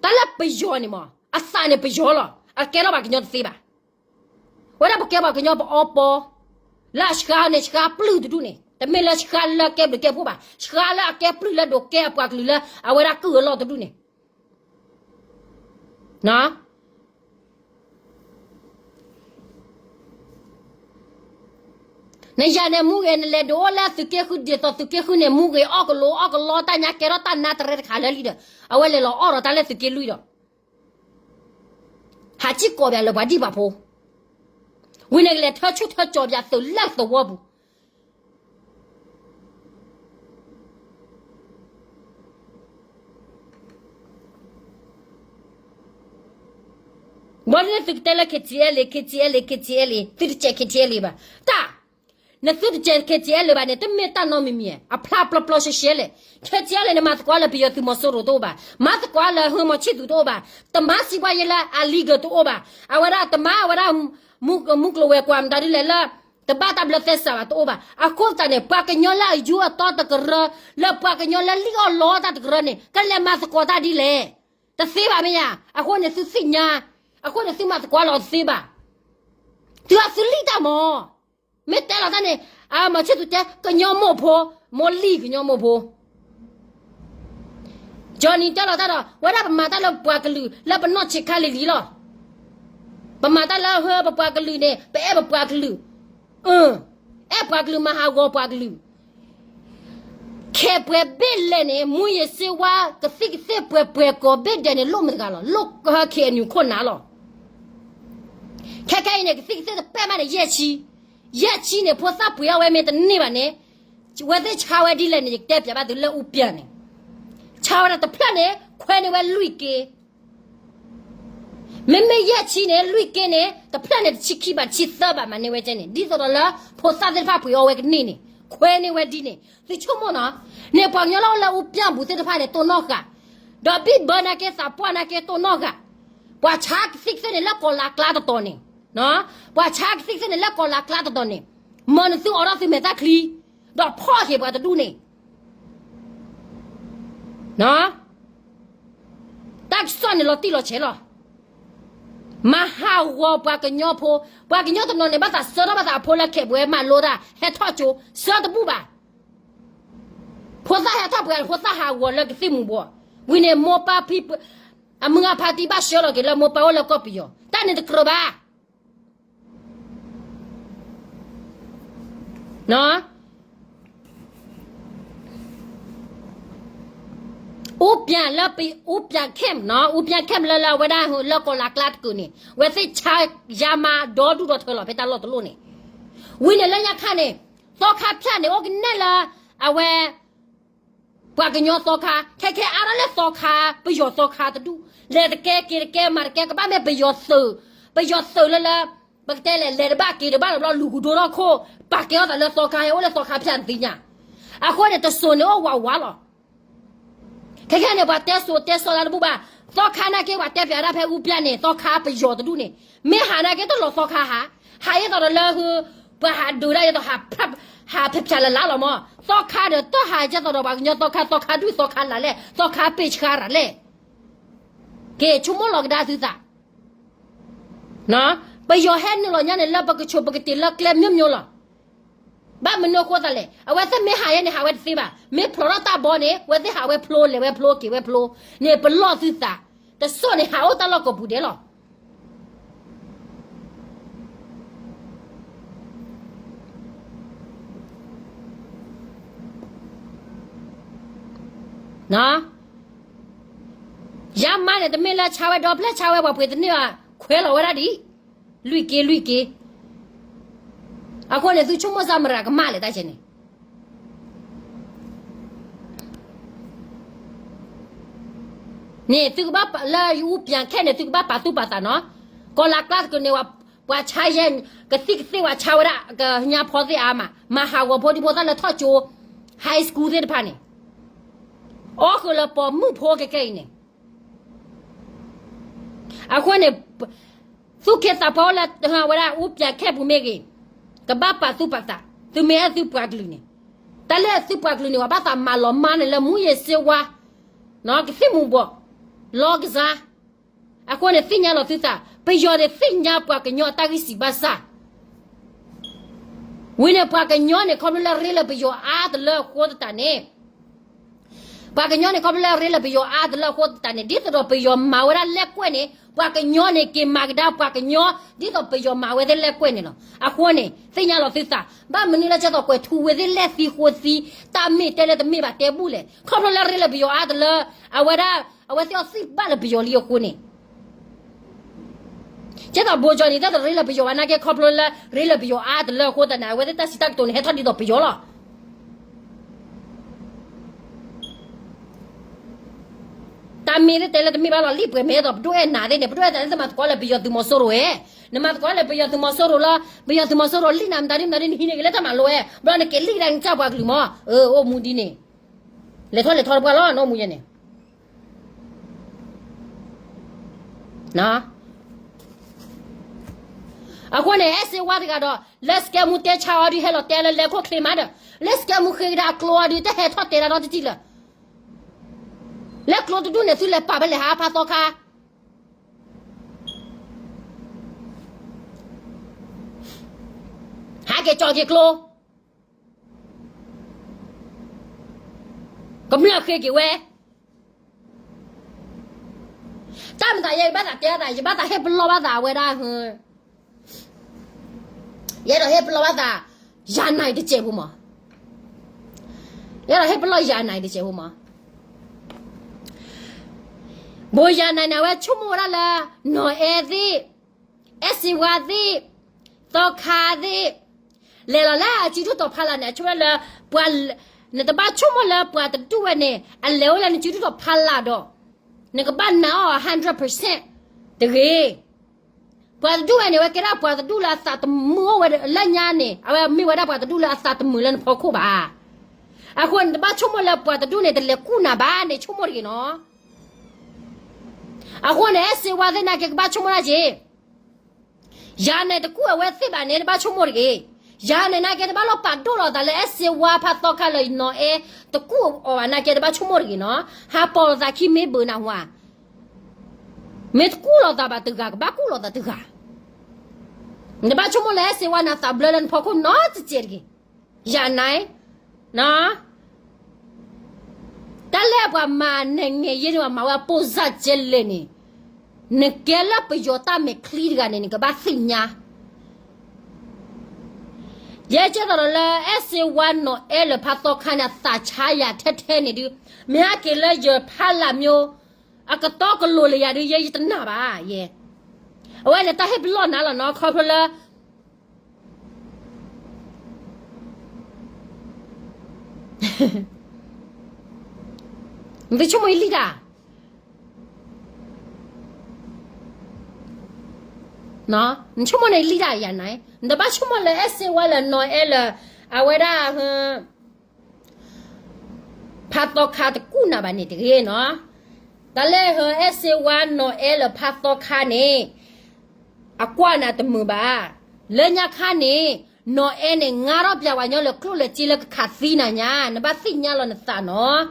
တၢ်လၢပယီၤန့ၣ်မး အသးန့ၣ်ပယီၤလီၤ အကဲထီၣ်ပှၤကညီတသ့ဘၣ်. ဝဲဒၣ်ပကဲပှၤကညီပအီပီ လၢအဆှါန့ၣ် ဆှါပျုၢ်တဒူၣ်န့ၣ် တမ့ၢ်လၢဆှါလၢကဲဘျုးကဲဖှိၣ်ဘၣ် ဆှါလၢအကဲပျုၢ်လၢဒိးကဲအပှၤကလုာ်လၢအဝဲဒၣ်ကုၢ်အလီၢ်တဒူၣ်န့ၣ် နယၤန့ၣ်မူဂ့ၤ နလဲၤဒိးအိၣ်လၢသုးက့ဃု ဒ်သိးသုးက့ဃုန့ၣ် မူဂ့ၤအီၣ်ကလိအီၣ်ကလီ တၢ်ညါကဲထီၣ်တၢ်နါတရဲတခါလၢာ်လံဒီး အဝဲလဲၤလီၤအီၣ်ဒီးတၢ်လၢသုးက့လွံၢ်ဒီး ဟးစံၣ်ကိးပၠးလၢပှၤဒံၣ်ပှၤဖိ ဝံၤန့ၣ်ကလဲၤထၢဆူၣ်ထၢကၠီပၠးသုးလၢသဝီပူၤ ဘၣ်ဒ်န့ၣ်သုကတဲလၢ KTLA KTLA KTLA သုတစဲး KTLA ဘၣ် တၢ် နသုတစဲး KTLA ဘၣ်န့ၣ် တမ့ၢ်တၢ်နီတမံၤမံၤ အဖျါပျီပျီရှဲရှဲလဲၣ် KTLA န့ၣ်မၤသကိးလၢပယီၤသုးမီၤစိရိၤတအိၣ်ဘၣ် မၤသကိးလၢဟုမီၤဆံၣ်သူးတအိၣ်ဘၣ် တမၤစံးဘှါယဲလၢအလံကၢၢ်တအိၣ်ဘၣ် အဝဲဒၣ်တမၤဝဲဒၣ် မူကလဝဲၤကွာ်မတၤဒ်လဲၣ်လၢ တဘၣ်တၢ်ဘျၢသဲစးဘၣ်တအိၣ်ဘၣ် အဃိသတးန့ၣ် ပှၤကညီလၢအယူအတီတကရၢ လၢပှၤကညီလၢလံၣ်အီၣ်လီတၢ်တကရၢန့ၣ် ကလဲၤမၤသကိးတၢ်ဒ်လဲၣ် တသ့ဘၣ်မ့ၢ်ဧါ အဃိန့ၣ်သုသ့ၣ်ညါ အဃိန့ၣ်သုမၤသကိးလီၤတသ့ဘၣ် သုအသုလံၣ်တၢ်မး မ့ၢ်တဲလီၤတၢ်န့ၣ် အမၤဆ့ၣ်သူတဲ ကညီမိၢ်ဖိ မိၢ်လံၢ်ကညီမိၢ်ဖိ ကၠီနံၤတဲလီၤတၢ်ဒီး ဝဲဒၣ်ပမၤတၢ်လၢပပှၤကလုာ် လၢပနီၢ်ဆံးခါလံၤလံၤလီၤ ပမၤတၢ်လၢဟၢပပှၤကလုာ်န့ၣ် ပအဲၣ်ပပှၤကလုာ် အဲၣ်ပှၤကလုာ်မၤဟးဂီၤပှၤကလုာ် ခဲပှဲၤဘ့ၣ်လဲၣ်န့ၣ် မူယ့ၤစ့ဝါ ကသံၣ်ကသ့ၣ်ပှဲၤပှဲၤကိးဘ့ၣ်ဒဲးန့ၣ် လိၣ်မတၤတဂၤလီၤ လိၣ်ဟၢ KNU ခိၣ်နၢ်လီၤ ခဲခဲအံၤန့ၣ် ကသံၣ်ကသ့ၣ်တပဲၢ်မးန့ၣ် ယဲၢ်ဆံ, ယဲၢ်ဆံန့ၣ် ဖိသၣ်ပှ့ၤအီၣ်ဝဲမ့ၢ်တန့ၢ်ဘၣ်န့ၣ်, ဝဲသ့ၣ်ဆါဝဲဒ်လဲၣ်န့ၣ် ယကတဲပၠးဘၣ်သုလၢအူပၠၣ်န့ၣ်, ဆါဝဲဒၣ်တဖျၢၣ်န့ၣ် ခွဲးန့ၢ်ဝဲလွံၢ်က့, မ့မ့ၢ်ယဲၢ်ဆံန့ၣ် လွံၢ်က့န့ၣ် တဖျၢၣ်န့ၣ်တဆံခံဘၣ် တဆံသၢဘၣ် မၤန့ၢ်ဝဲကဲန့ၣ် ဒ်သိးဒီးလၢ ဖိသၣ်သ့ၣ်တဖၣ်ပှ့ၤအီၣ်ဝဲကန့ၢ်န့ၣ် ခွဲးန့ၢ်ဝဲဒ်န့ၣ် သုဆိကမိၣ်နီၤ, န့ၣ်ပှၤကညီလၢအိၣ်လၢအူပၠၣ်ပူၤသ့ၣ်တဖၣ်န့ၣ် တိၢ်နီၣ်ဃာ်, ဒီးဘံၣ်ဘၢနာ်က့ သးပှၢ်နာ်က့ တိၢ်နီၣ်ဃာ်, ပှၤဆါကသံၣ်ကသ့ၣ်န့ၣ်လၢကီၢ်လၤကျါတတီၤန့ၣ်, ပှၤဆါကသံၣ်ကသ့ၣ်န့ၣ်လၢကီၢ်လၤကျါတတီၤန့ၣ်, မၤနသုအိးထီၣ်သုမဲာ်သၣ်ချံ, ဒီးဖီၣ်က့ၤပှၤတဒူၣ်န့ၣ် တၢ်ကစီၣ်န့ၣ်လီၤတံၢ်လီၤဆဲးလီၤ. မၤဟးဂီၤပှၤကညီဖိ, ပှၤကညီတနီၤန့ၣ် ဘၣ်သးဆှၢထီၣ်ဘၣ်သးအဖိလၢခဲးပဝဲမၤလိတၢ် ဟဲထီၣ်ကၠိ, ဆှၢတဘူၣ်ဘၣ်. ဖိသၣ်ဟဲထီၣ်ပှဲၤ ဖိသၣ်ဟးဂီၤလၢကသံၣ်မူၤဘှီး, ဝံၤန့ၣ်မိၢ်ပၢ်ဖံ အမုၢ်အဖါတံၢ်ဘၣ်ဆှၢလီၤက့ၤလၢမိၢ်ပၢ်အိၣ်လၢကီၢ်ပယီၤ, တၢ်န့ၣ်တကြၢးဘၣ်. အူပၠၣ်လၢ အူပၠၣ် camp နီၤ, အူပၠၣ် camp လၢလၢအဝဲဒၣ်လၢကီၢ်လၤကျါတကုာ်န့ၣ် အဝဲသ့ၣ်ဆါယါမါဒီဒူၣ်ဒီထၢလီၤ ဖဲတၢ်လီၢ်တလီၢ်န့ၣ်, ဝံၤန့ၣ်လၢညါခါန့ၣ် သီခါဖၠၣ်န့ၣ် အိၣ်ကနဲၣ်လၢ အဝဲ ပှၤကညီသီခါ, ခဲခဲအါထီၣ်လၢသီခါ, ပယီၤသီခါတဒူၣ်, လဲၤတကဲက့ၤတကဲမၤတကဲ ကဘၣ်မ့ၢ်ပယီၤသုး, ပယီၤသုးလၢလၢ ပကတဲလဲၣ် လဲၤတဘၣ်က့ၤတဘၣ်လီၤဘျီ လူၤကဒိထီၣ်ခိၣ်, ပာ်ကဲထီၣ်သးလၢသီခါ ဟဲအိၣ်လၢသီခါဖၠၣ်သ့ၣ်ညါ, အဃိန့ၣ် တစိၤန့ၣ်အိၣ်ဝးဝးလီၤ. ခဲခဲန့ၣ် ပှၤတဲစိၤတဲစီၤလၢတဘူၣ်ဘၣ်, သီခါနာ်က့ ပှၤတဲပၠးဒၣ်ဖဲအူပၠၣ်န့ၣ် သီခါပယီၤတဒူၣ်န့ၣ်, မ့ၢ်ဟးနာ်က့တလီၤသီခါဟး, ဟးအသိးဒီးလၢဟု ပှၤဟးဒုးဒၣ်ယဲသိး ဟးဖျါလၢ်လၢ်လီၤမး, သီခါဒီးတဟးကဲသိးဒီးပှၤကညီသီခါ, သီခါဒုၣ်သီခါလၢ်လဲၣ်, သီခါပ့ၢ်ဆှါရၤလဲၣ်, က့ၤဆိကမိၣ်လီၤကဒါသုသး, ပယီၤဟဲနုာ်လီၤညါန့ၣ် လၢပကဆိးပကတ့ၤလၢကျဲမျိးမျိးလီၤ. ဘၣ်မနုၤအဃိသတးလဲၣ်, အဝဲသ့ၣ်မ့ၢ်ဟးယဲန့ၣ် ဟးဝဲတသ့ဘၣ်, မ့ၢ်ဖျိးထီၣ်တၢ်ဘီန့ၣ် အဝဲသ့ၣ်ဟးဝဲဖျိ လဲၤဝဲဖျိ က့ၤဝဲဖျိ, န့ၣ်ပလီၢ်သုသး, တစိၢ်န့ၣ် ဟးအိၣ်တၢ်လီၢ်ကိးပူၤဒဲးလီၤ. ယါမါန့ၣ် တမ့ၢ်လၢဆါဝဲဒီဖျၢၣ် ဆါဝဲပှၤပှ့ၤတန့ၢ်ဘၣ်, ခွဲးလီၤဝဲဒၣ်ဒံး, လွံၢ်က့လွံၢ်က့, အဃိန့ၣ် သုဆိကမိၣ်စၢ်မရၤကမၣ်လဲၣ်တၢ်ကဲန့ၣ် န့ၣ် သုကဘၣ်လၢယအူပၠးခဲန့ၣ် သုကဘၣ်ပာ်သူၣ်ပာ်သးနီၤ, ကီၤလၤကျါသကန့ၣ် ပှၤဆါယဲ, ကသံၣ်ကသ့ၣ်ဝဲဆါဝဲဒၣ် ကညါဖီသ့ၣ်အါမး, မၤဟးဂီၤဖိဒံဖိသၣ်လၢထီၣ်ကၠိ high school သ့ၣ်တဖၣ်န့ၣ်, အီၣ်ဃုာ်လၢပိာ်မုၣ်ဖိကဲကဲအံၤန့ၣ် အဃိန့ၣ် သူၣ်က့သးပှၢ်အိၣ်လၢဝဲဒၣ်အူပၠးခဲပူၤမ့ၢ်ဂ့ၤ, ကဘၣ်ပာ်သူၣ်ပာ်သး, သုမ့ၢ်အဲၣ်သုပှၤကလုာ်န့ၣ်, တၢ်လၢသုပှၤကလုာ်န့ၣ် ပှၤဘၣ်သးမၤလီၤမါန့ၣ်လၢမူယ့ၤစ့ဝါ, ကသံၣ်မူၤဘှီး, လီကစါ, အဃိန့ၣ် သ့ၣ်ညါလီၤသုသး, ပယီၤန့ၣ်သ့ၣ်ညါပှၤကညီအတၢ်ဂံၢ်စၢ်ဘါစၢ် ဝံၤန့ၣ် ပှၤကညီန့ၣ် ခီဖျိလၢရ့လၢပယီၤအါတလၢအဃိသတးန့ၣ်, ပှၤကညီန့ၣ် ခီဖျိလၢရ့လၢပယီၤအါတလၢအဃိသတးန့ၣ် ဒ်သိးဒီးပယီၤမၤဝဲဒၣ်လဲၣ်ကွဲၢ်န့ၣ် ပှၤကညီန့ၣ် က့ၤမၤကဒါပှၤကညီ ဒ်သိးပယီၤမၤဝဲသ့ၣ်လဲၣ်ကွဲၢ်န့ၣ်လီၤ. အဃိန့ၣ် သ့ၣ်ညါလီၤသုသး, ဘၣ်မနုၤလၢကဲသိးကွဲးထူဝဲသ့ၣ်လဲၣ်သံဃိသံ, တၢ်မ့ၢ်တဲလၢတမ့ၢ်ဘၣ်တဲဘူၣ်လဲၣ်, ခီဖျိလၢရ့လၢပယီၤအါတလၢ, အဝဲဒၣ်, အဝဲသ့ၣ်အီၤသံၣ်ဘၣ်လၢပယီၤလံအဃိန့ၣ် ကဲသိးဘိကၠီန့ၣ် တၢ်တရ့လၢပယီၤဘၣ်နာ်က့ ခီဖျိလၢရ့လၢပယီၤအါတလၢအဃိသတးန့ၣ် အဝဲသ့ၣ်တၢ်စံးတၢ်ကတိၤန့ၣ် ဟဲထီၣ်ဒ်သိးပယီၤလီၤ. တၢ်မ့ၢ်သ့ၣ်တဲလၢတမ့ၢ်ဘၣ်လီၤ လံၣ်ပှဲၤမဲသိး ပဒိၣ်အဲၣ်နၤသ့ၣ်န့ၣ် ပဒိၣ်အဲၣ်နၤသ့ၣ် မၤသကိးလၢပယီၤသုးမီၤစိရိၤဧဲ, နမၤသကိးလၢပယီၤသုးမီၤစိရိၤလီၤ, ပယီၤသုးမီၤစိရိၤလံၣ်နၤမတၤဒ်မတၤဒ်န့ၣ် ဟံးန့ၢ်က့ၤလၢတၢ်မၤလိဝဲ, ဘျီနက့ၤလံၣ်ကဒါနကစၢ်ပှၤကလုာ်မး, အိၣ်မူဒ်န့ၣ်, လဲၤထီၣ်လဲၤထီတပှၢ်လီၤ နအိၣ်မူယဲန့ၣ် အဃိန့ၣ် အဲၣ်စ့ဝါတဂၤဒီး လၢစကဲမူတဲဆါအီၤဒုး ဟဲလီၤတဲလၢလဲၤခိၣ်ချ့မးဒီး လၢစကဲမူဃ့ကဒါအကျိအီၤဒုး တဟဲထီၣ်တဲတၢ်နီတစံၣ်လၢၤ, လၢကျိတဒူၣ်န့ၣ် သုလဲၤပာ်ဖဲလဲၣ်ဟါဖးသီခါ ဟးက့ၤကၠီက့ၤကျိ ကမျၢၢ်ဃ့က့ၤဝဲ, တၢ်မတၤယဲ ယဘၣ်သးတဲအသး ယဘၣ်သးဟ့ၣ်ပလီၢ်ဘၣ်သးအဝဲဒၣ်, ယအဲၣ်ဒိးဟ့ၣ်ပလီၢ်ဘၣ်သး ယၤနၤအံၤတစဲးဖိမး, ယအဲၣ်ဒိးဟ့ၣ်ပလီၢ်ယၤနၤအံၤတစဲးဖိမး, ဘိယၤနၤန့ၣ် အဝဲဆိကမိၣ်ဝဲဒၣ်လၢ နီၢ်အဲသ့ၣ်, အဲၣ်စ့ဝါသ့ၣ်, သီခါသ့ၣ်, လဲၤလီၤလၢအစုဒုၣ်တီၤဖးလၢ်န့ၣ် အဆိကမိၣ်လၢ ပှၤ, နတဘၣ်ဆိကမိၣ်လၢပှၤတဒူၣ်ဝဲန့ၣ် အလဲၤအိၣ်လၢနစုဒုၣ်တီၤဖးလၢ်ဒီး နကဘၣ်နာ်အီၤ hundred percent တဂ့ၤ. ပှၤတဒူၣ်ဝဲန့ၣ် ဝဲကဲဒၣ်ပှၤတဒူၣ်လၢအသးတမုာ်အိၣ်ဝဲလၢညါန့ၣ် အဝဲမ့ၢ်ဝဲဒၣ်ပှၤတဒူၣ်လၢအသးတမုာ်လၢနဖီခိၣ်ဘၣ်. အဃိန့ၣ် နတဘၣ်ဆိကမိၣ်လၢပှၤတဒူၣ်န့ၣ် တလဲၤကူၣ်နၤဘၣ်န့ၣ် ဆိကမိၣ်တဂ့ၤနီၤ. အဃိန့ၣ် အဲၣ်စ့ဝါသ့ၣ်နာ်က့ ကဘၣ်ဆိကမိၣ်ဒၣ်က့ၤ ယၤန့ၣ်တကူၣ်အဝဲသ့ၣ်ဘၣ်န့ၣ် တဘၣ်ဆိကမိၣ်တဂ့ၤ. ယၤန့ၣ်နာ်က့ တဘၣ်လီၤပာ်ဒိၣ်လီၤသးလၢ အဲၣ်စ့ဝါဖးသီခါလၢနီၢ်အဲ တကူၣ်အီၤဘၣ်နာ်က့ တဘၣ်ဆိကမိၣ်တဂ့ၤနီၤ. ဟးပိာ်လိာ်သးခံမ့ၢ်ဘၣ်နၢ်ဟူဧါ. မ့ၢ်တကူၣ်လိာ်သးဘၣ်တဂၤ ကဘၣ်ကူၣ်လိာ်သးတဂၤ. နတဘၣ်ဆိကမိၣ်လၢ အဲၣ်စ့ဝါန့ၣ် သးဘျၢလၢနဖီခိၣ်နီတစဲးတဂ့ၤ. ယၤန့ၣ် တၢ်လၢပှၤမၤနငဲၤယဲန့ၣ် ပှၤမၤဝဲအပိၢ်စၢ်ကဲလဲၣ်န့ၣ်, နကဲလၢပယီၤတၢ်မဲာ်ချံတဂၤန့ၣ် နကဘၣ်သ့ၣ်ညါ. ယဲကဲသိးဒီးလၢ အဲၣ်စ့ဝါနီၢ်အဲလၢဖးသီခါန့ၣ် အသးဆါယၤထဲထဲန့ၣ်ဒုး, မ့ၢ်ဟဲက့ၤလၢယဖးလၢ်မျိး အကတီကလိၤလၢယၤဒုး ယဲယတနာ်ဘၣ်ယဲ. အဝဲန့ၣ်တၢ်ဟ့ၣ်ပလီၢ်နၤလီၤနီၤ ခီဖျိလၢ နတဆိကမိၣ်ယလံၣ်တၢ်, နဆိကမိၣ်န့ၣ်ယလံၣ်တၢ်ယၤန့ၣ်, နတဘၣ်ဆိကမိၣ်လၢအဲၣ်စ့ဝါလၢနီၢ်အဲလၢ အဝဲဒၣ် ဖးသီခါတကူၣ်နၤဘၣ်န့ၣ်တဂ့ၤနီၤ. တၢ်လၢဟၢအဲၣ်စ့ဝါနီၢ်အဲလၢဖးသီခါန့ၣ် အကွၢ်နၤတမုာ်ဘၣ်. လၢညါခါန့ၣ် နီၢ်အဲၣ်န့ၣ် ငါထီၣ်ပၠးဝဲညီလၢကျိၣ်လၢစ့လၢကခးသံနၤညါ, နဘၣ်သ့ၣ်ညါလီၤနသးနီၤ.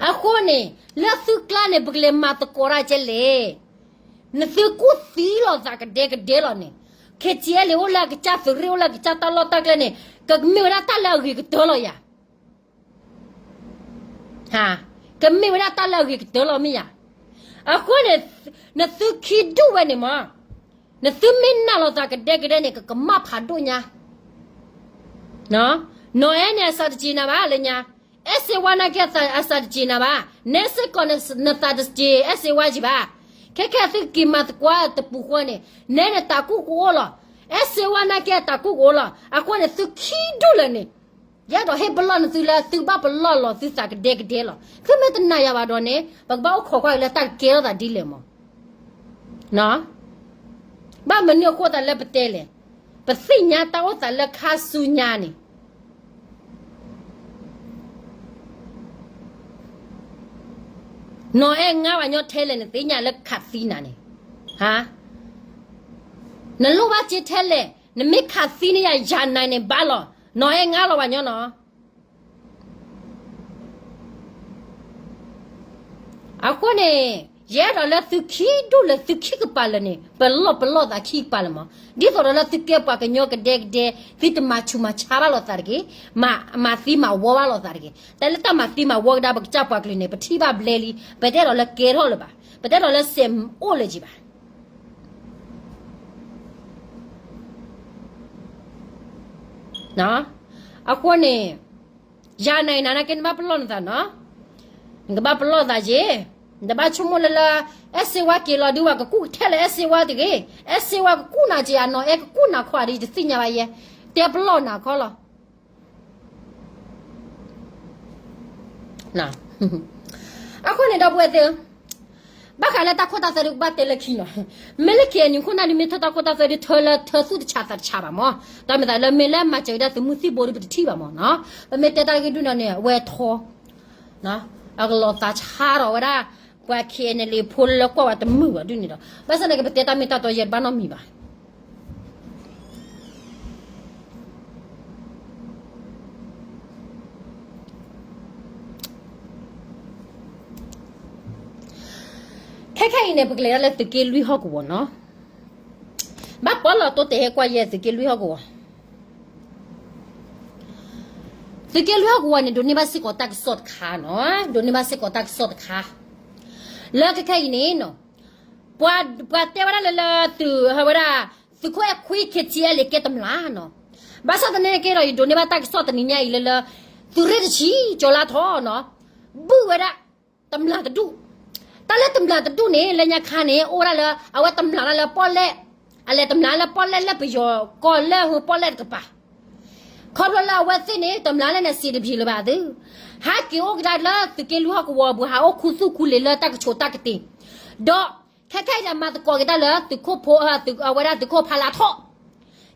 အဃိန့ၣ် လၢသုကျါန့ၣ် ပကလဲၤမၤသကိးတၢ်ကဲလဲၣ်. နသုကူၣ်သံလိာ်သးကဒဲကဒဲလီၤန့ၣ်, ခဲကဲလဲၣ် အိၣ်လၢအကစၢ်သုးရ့ၣ် အိၣ်လၢအကစၢ်တၢ်လီၢ်တၢ်ကျဲန့ၣ် ကမ့ၢ်ဝဲဒၣ်တၢ်လၢအဂ့ၤကတၢၢ်လီၤယၤ ကမ့ၢ်ဝဲဒၣ်တၢ်လၢအဂ့ၤကတၢၢ်လီၤမ့ၢ်ယၤ. အဃိန့ၣ် နသုခံဒူၣ်ဝဲန့ၣ်မး, နသုမ့ၢ်နာ်လိာ်သးကဒဲကဒဲန့ၣ် ကကမၣ်ဖးဒိၣ်ညါ. နီၢ်အဲၣ်န့ၣ် အသးတစံးနၤဘၣ်လၢညါ, အဲၣ်စ့ဝါနာ်က့ အသးတစံးနၤဘၣ်, နဲစ့ၢ်ကီးနသးတစံး အဲၣ်စ့ဝါကံၤဘၣ်. ခဲခဲသုက့ၤမၤသကိးတပူၤဃီန့ၣ် နဲနတၢ်ကူၣ်ကအိၣ်လီၤ, အဲၣ်စ့ဝါနာ်က့အတၢ်ကူၣ်ကအိၣ်လီၤ. အဃိန့ၣ် သုခံဒူၣ်လၢာ်န့ၣ် ယအဲၣ်ဒိးဟ့ၣ်ပလီၢ်နသုလၢသုဘၣ်ပလီၢ်လီၤသုသးကဒဲကဒဲလီၤ. သုမ့ၢ်တနာ်ယၤဘၣ်ဒီးန့ၣ် ပကဘၣ်အိၣ်ခိးကွၢ်လၢတၢ်ကကဲထီၣ်သးဒ်လဲၣ်မး. ဘၣ်မနုၤအဃိသးလၢပတဲလဲၣ်, ပသ့ၣ်ညါတၢ်အိၣ်သးလၢခါဆူညါန့ၣ် နီၢ်အဲၣ်ငါဝဲညီထဲလဲၣ် နသ့ၣ်ညါလၢကခးသံနၤန့ၣ်, နလိၣ်ဘၣ်စ့ထဲလဲၣ်, နမ့ၢ်ခးသံန့ၢ်ယၤယၤနၤန့ၣ်ဘၣ်လီၤ, နီၢ်အဲၣ်ငါလီၤဝဲညီနီၤ. အဃိန့ၣ် ယအဲၣ်ဒိးလၢသုခံဒူၣ်လၢာ်သုခံကပၤလၢာ်န့ၣ် ပလီၢ်ပလီၢ်သး ခံကပၤလၢာ်မး, ဒ်သိးဒီးလၢသုကဲပှၤကညီကဒဲကဒဲ, သုတမၤဆူးမၤဆါဘၣ်လိာ်သးတဂ့ၤ, မၤသံမၤဝီဘၣ်လိာ်သးတဂ့ၤ. တၢ်လၢတၢ်မၤသံမၤဝီကဒါပကစၢ်ပှၤကလုာ်န့ၣ် ပထံၣ်ဘၣ်ဘျဲလံ, ပတအဲၣ်ဒိးလၢကဲထီၣ်လၢၤဘၣ်, ပတအဲၣ်ဒိးလၢစဲးအိၣ်လၢၤကံဘၣ်. အဃိန့ၣ် ယၤနၤအံၤနၤနာ်က့ နဘၣ်ပလီၢ်နသးနီၤ, နကဘၣ်ပလီၢ်သးက့ၤ, နတဘၣ်ဆိကမိၣ်လၢလၢ အဲၣ်စ့ဝါက့ၤလီၤဒုး ပှၤကကူၣ်ထဲလဲၣ် အဲၣ်စ့ဝါတဂ့ၤ, အဲၣ်စ့ဝါကကူၣ်နၤက့ၤ အနီၢ်အဲၣ်ကကူၣ်နၤခီဒ်ယတသ့ၣ်ညါဘၣ်ယဲ, တဲပလီၢ်နၤခီလီၤ. အဃိန့ၣ် ဒီပုၢ်ဝဲၢ်သ့ၣ်ဧၢ, ဘၣ်ဃးလၢတၢ်ခိၣ်တၢ်သွဲဒုး ကဘၣ်တဲလၢခံနီၤ, မ့ၢ်လၢခံအနံၤခိၣ်နၢ်ဒုး မ့ၢ်ထၢတၢ်ခိၣ်တၢ်သွဲဒုး ထၢလၢထၢသူၣ်တဆးသးတဆးဘၣ်မး, တၢ်မ့ၢ်သးလၢမ့ၢ်လၢမၤစၢၤဝဲဒၣ်သုးမုၢ်သံၣ်ဘိဒုး ပတထံၣ်ဘၣ်မးနီၤ, ပမ့ၢ်တဲတၢ်ဂ့ၢ်ဒုးနီၤန့ၣ် အဝဲထီ အကလီၤသးဆါထီၣ်ဝဲဒၣ် ပှၤ KNLA ဖိလၢကွၢ်ဝဲတမုာ်ဘၣ်ဒ်န့ၣ်ဒီး ဘၣ်ဆၣ်သနာ်က့ ပတဲတၢ်မ့ၢ်တၢ်တီယဲတဘၣ်နီတမံၤဘၣ်. ခဲခဲအံၤန့ၣ် ပကလဲၤဒၣ်လၢသုးက့လွံၢ်ဟီၣ်ကဝီၤနီၤ, ဘၣ်ပီလီၤတိတဲာ်ဟဲကွၢ်ယဲၢ်သုးက့လွံၢ်ဟီၣ်ကဝီၤ သုးက့လွံၢ်ဟီၣ်ကဝီၤန့ၣ် ဒိးန့ၢ်ဘၣ်စ့ၢ်ကီးတၢ်ကစီၣ်တခါနီၤ, ဒိးန့ၢ်ဘၣ်စ့ၢ်ကီးတၢ်ကစီၣ်တခါ, လၢခဲခဲအံၤန့ၣ်နီၤ, ပှၤတဲဝဲဒၣ်လၢလၢသုးဝဲဒၣ် သုးခိၣ်အဲၣ်ခွံ KTLA ကဲတမျၢ်နီၤ, ဘၣ်ဆၣ်သနာ်က့ဒီး ယဒိးန့ၢ်ဘၣ်တၢ်ကစီၣ်တနံၤညါအံၤလၢလၢ သုးရ့ၣ်တဆံ ကၠီၤလါထီနီၤ, ဘုၣ်ဝဲဒၣ် တမျၢ်တဒူၣ်, တၢ်လၢတမျၢ်တဒူၣ်န့ၣ် လၢညါခါန့ၣ် အိၣ်ဝဲဒၣ်လၢ အဝဲတမျၢ်ဒၣ်လၢပီၣ်လဲၣ်, အလဲၤတမျၢ်လၢပီၣ်လဲၣ်လၢပယီၤကီၢ်လၢဟိပီၣ်လဲၣ်တကပၤ, ခီဖျိလၢအဝဲသ့ၣ်န့ၣ် တမျၢ်လၢန့ၣ် စံးတဘျီလၢၤဘၣ်သု, ဟဲက့ၤအိၣ်ကဒါလၢသုးက့လွံၢ်ဟီၣ်ကဝီၤအပူၤ ဟးအိၣ်ခူသူၣ်ခူလံၤလၢတၢ်ကဆိးတၢ်ကတ့ၢ်, ဒီး ခဲခဲအံၤဒီးမၤသကိးက့ၤတၢ်လၢသုးခိၣ်ဖိ အဝဲဒၣ်သုးခိၣ်ဖးလါထီၣ်,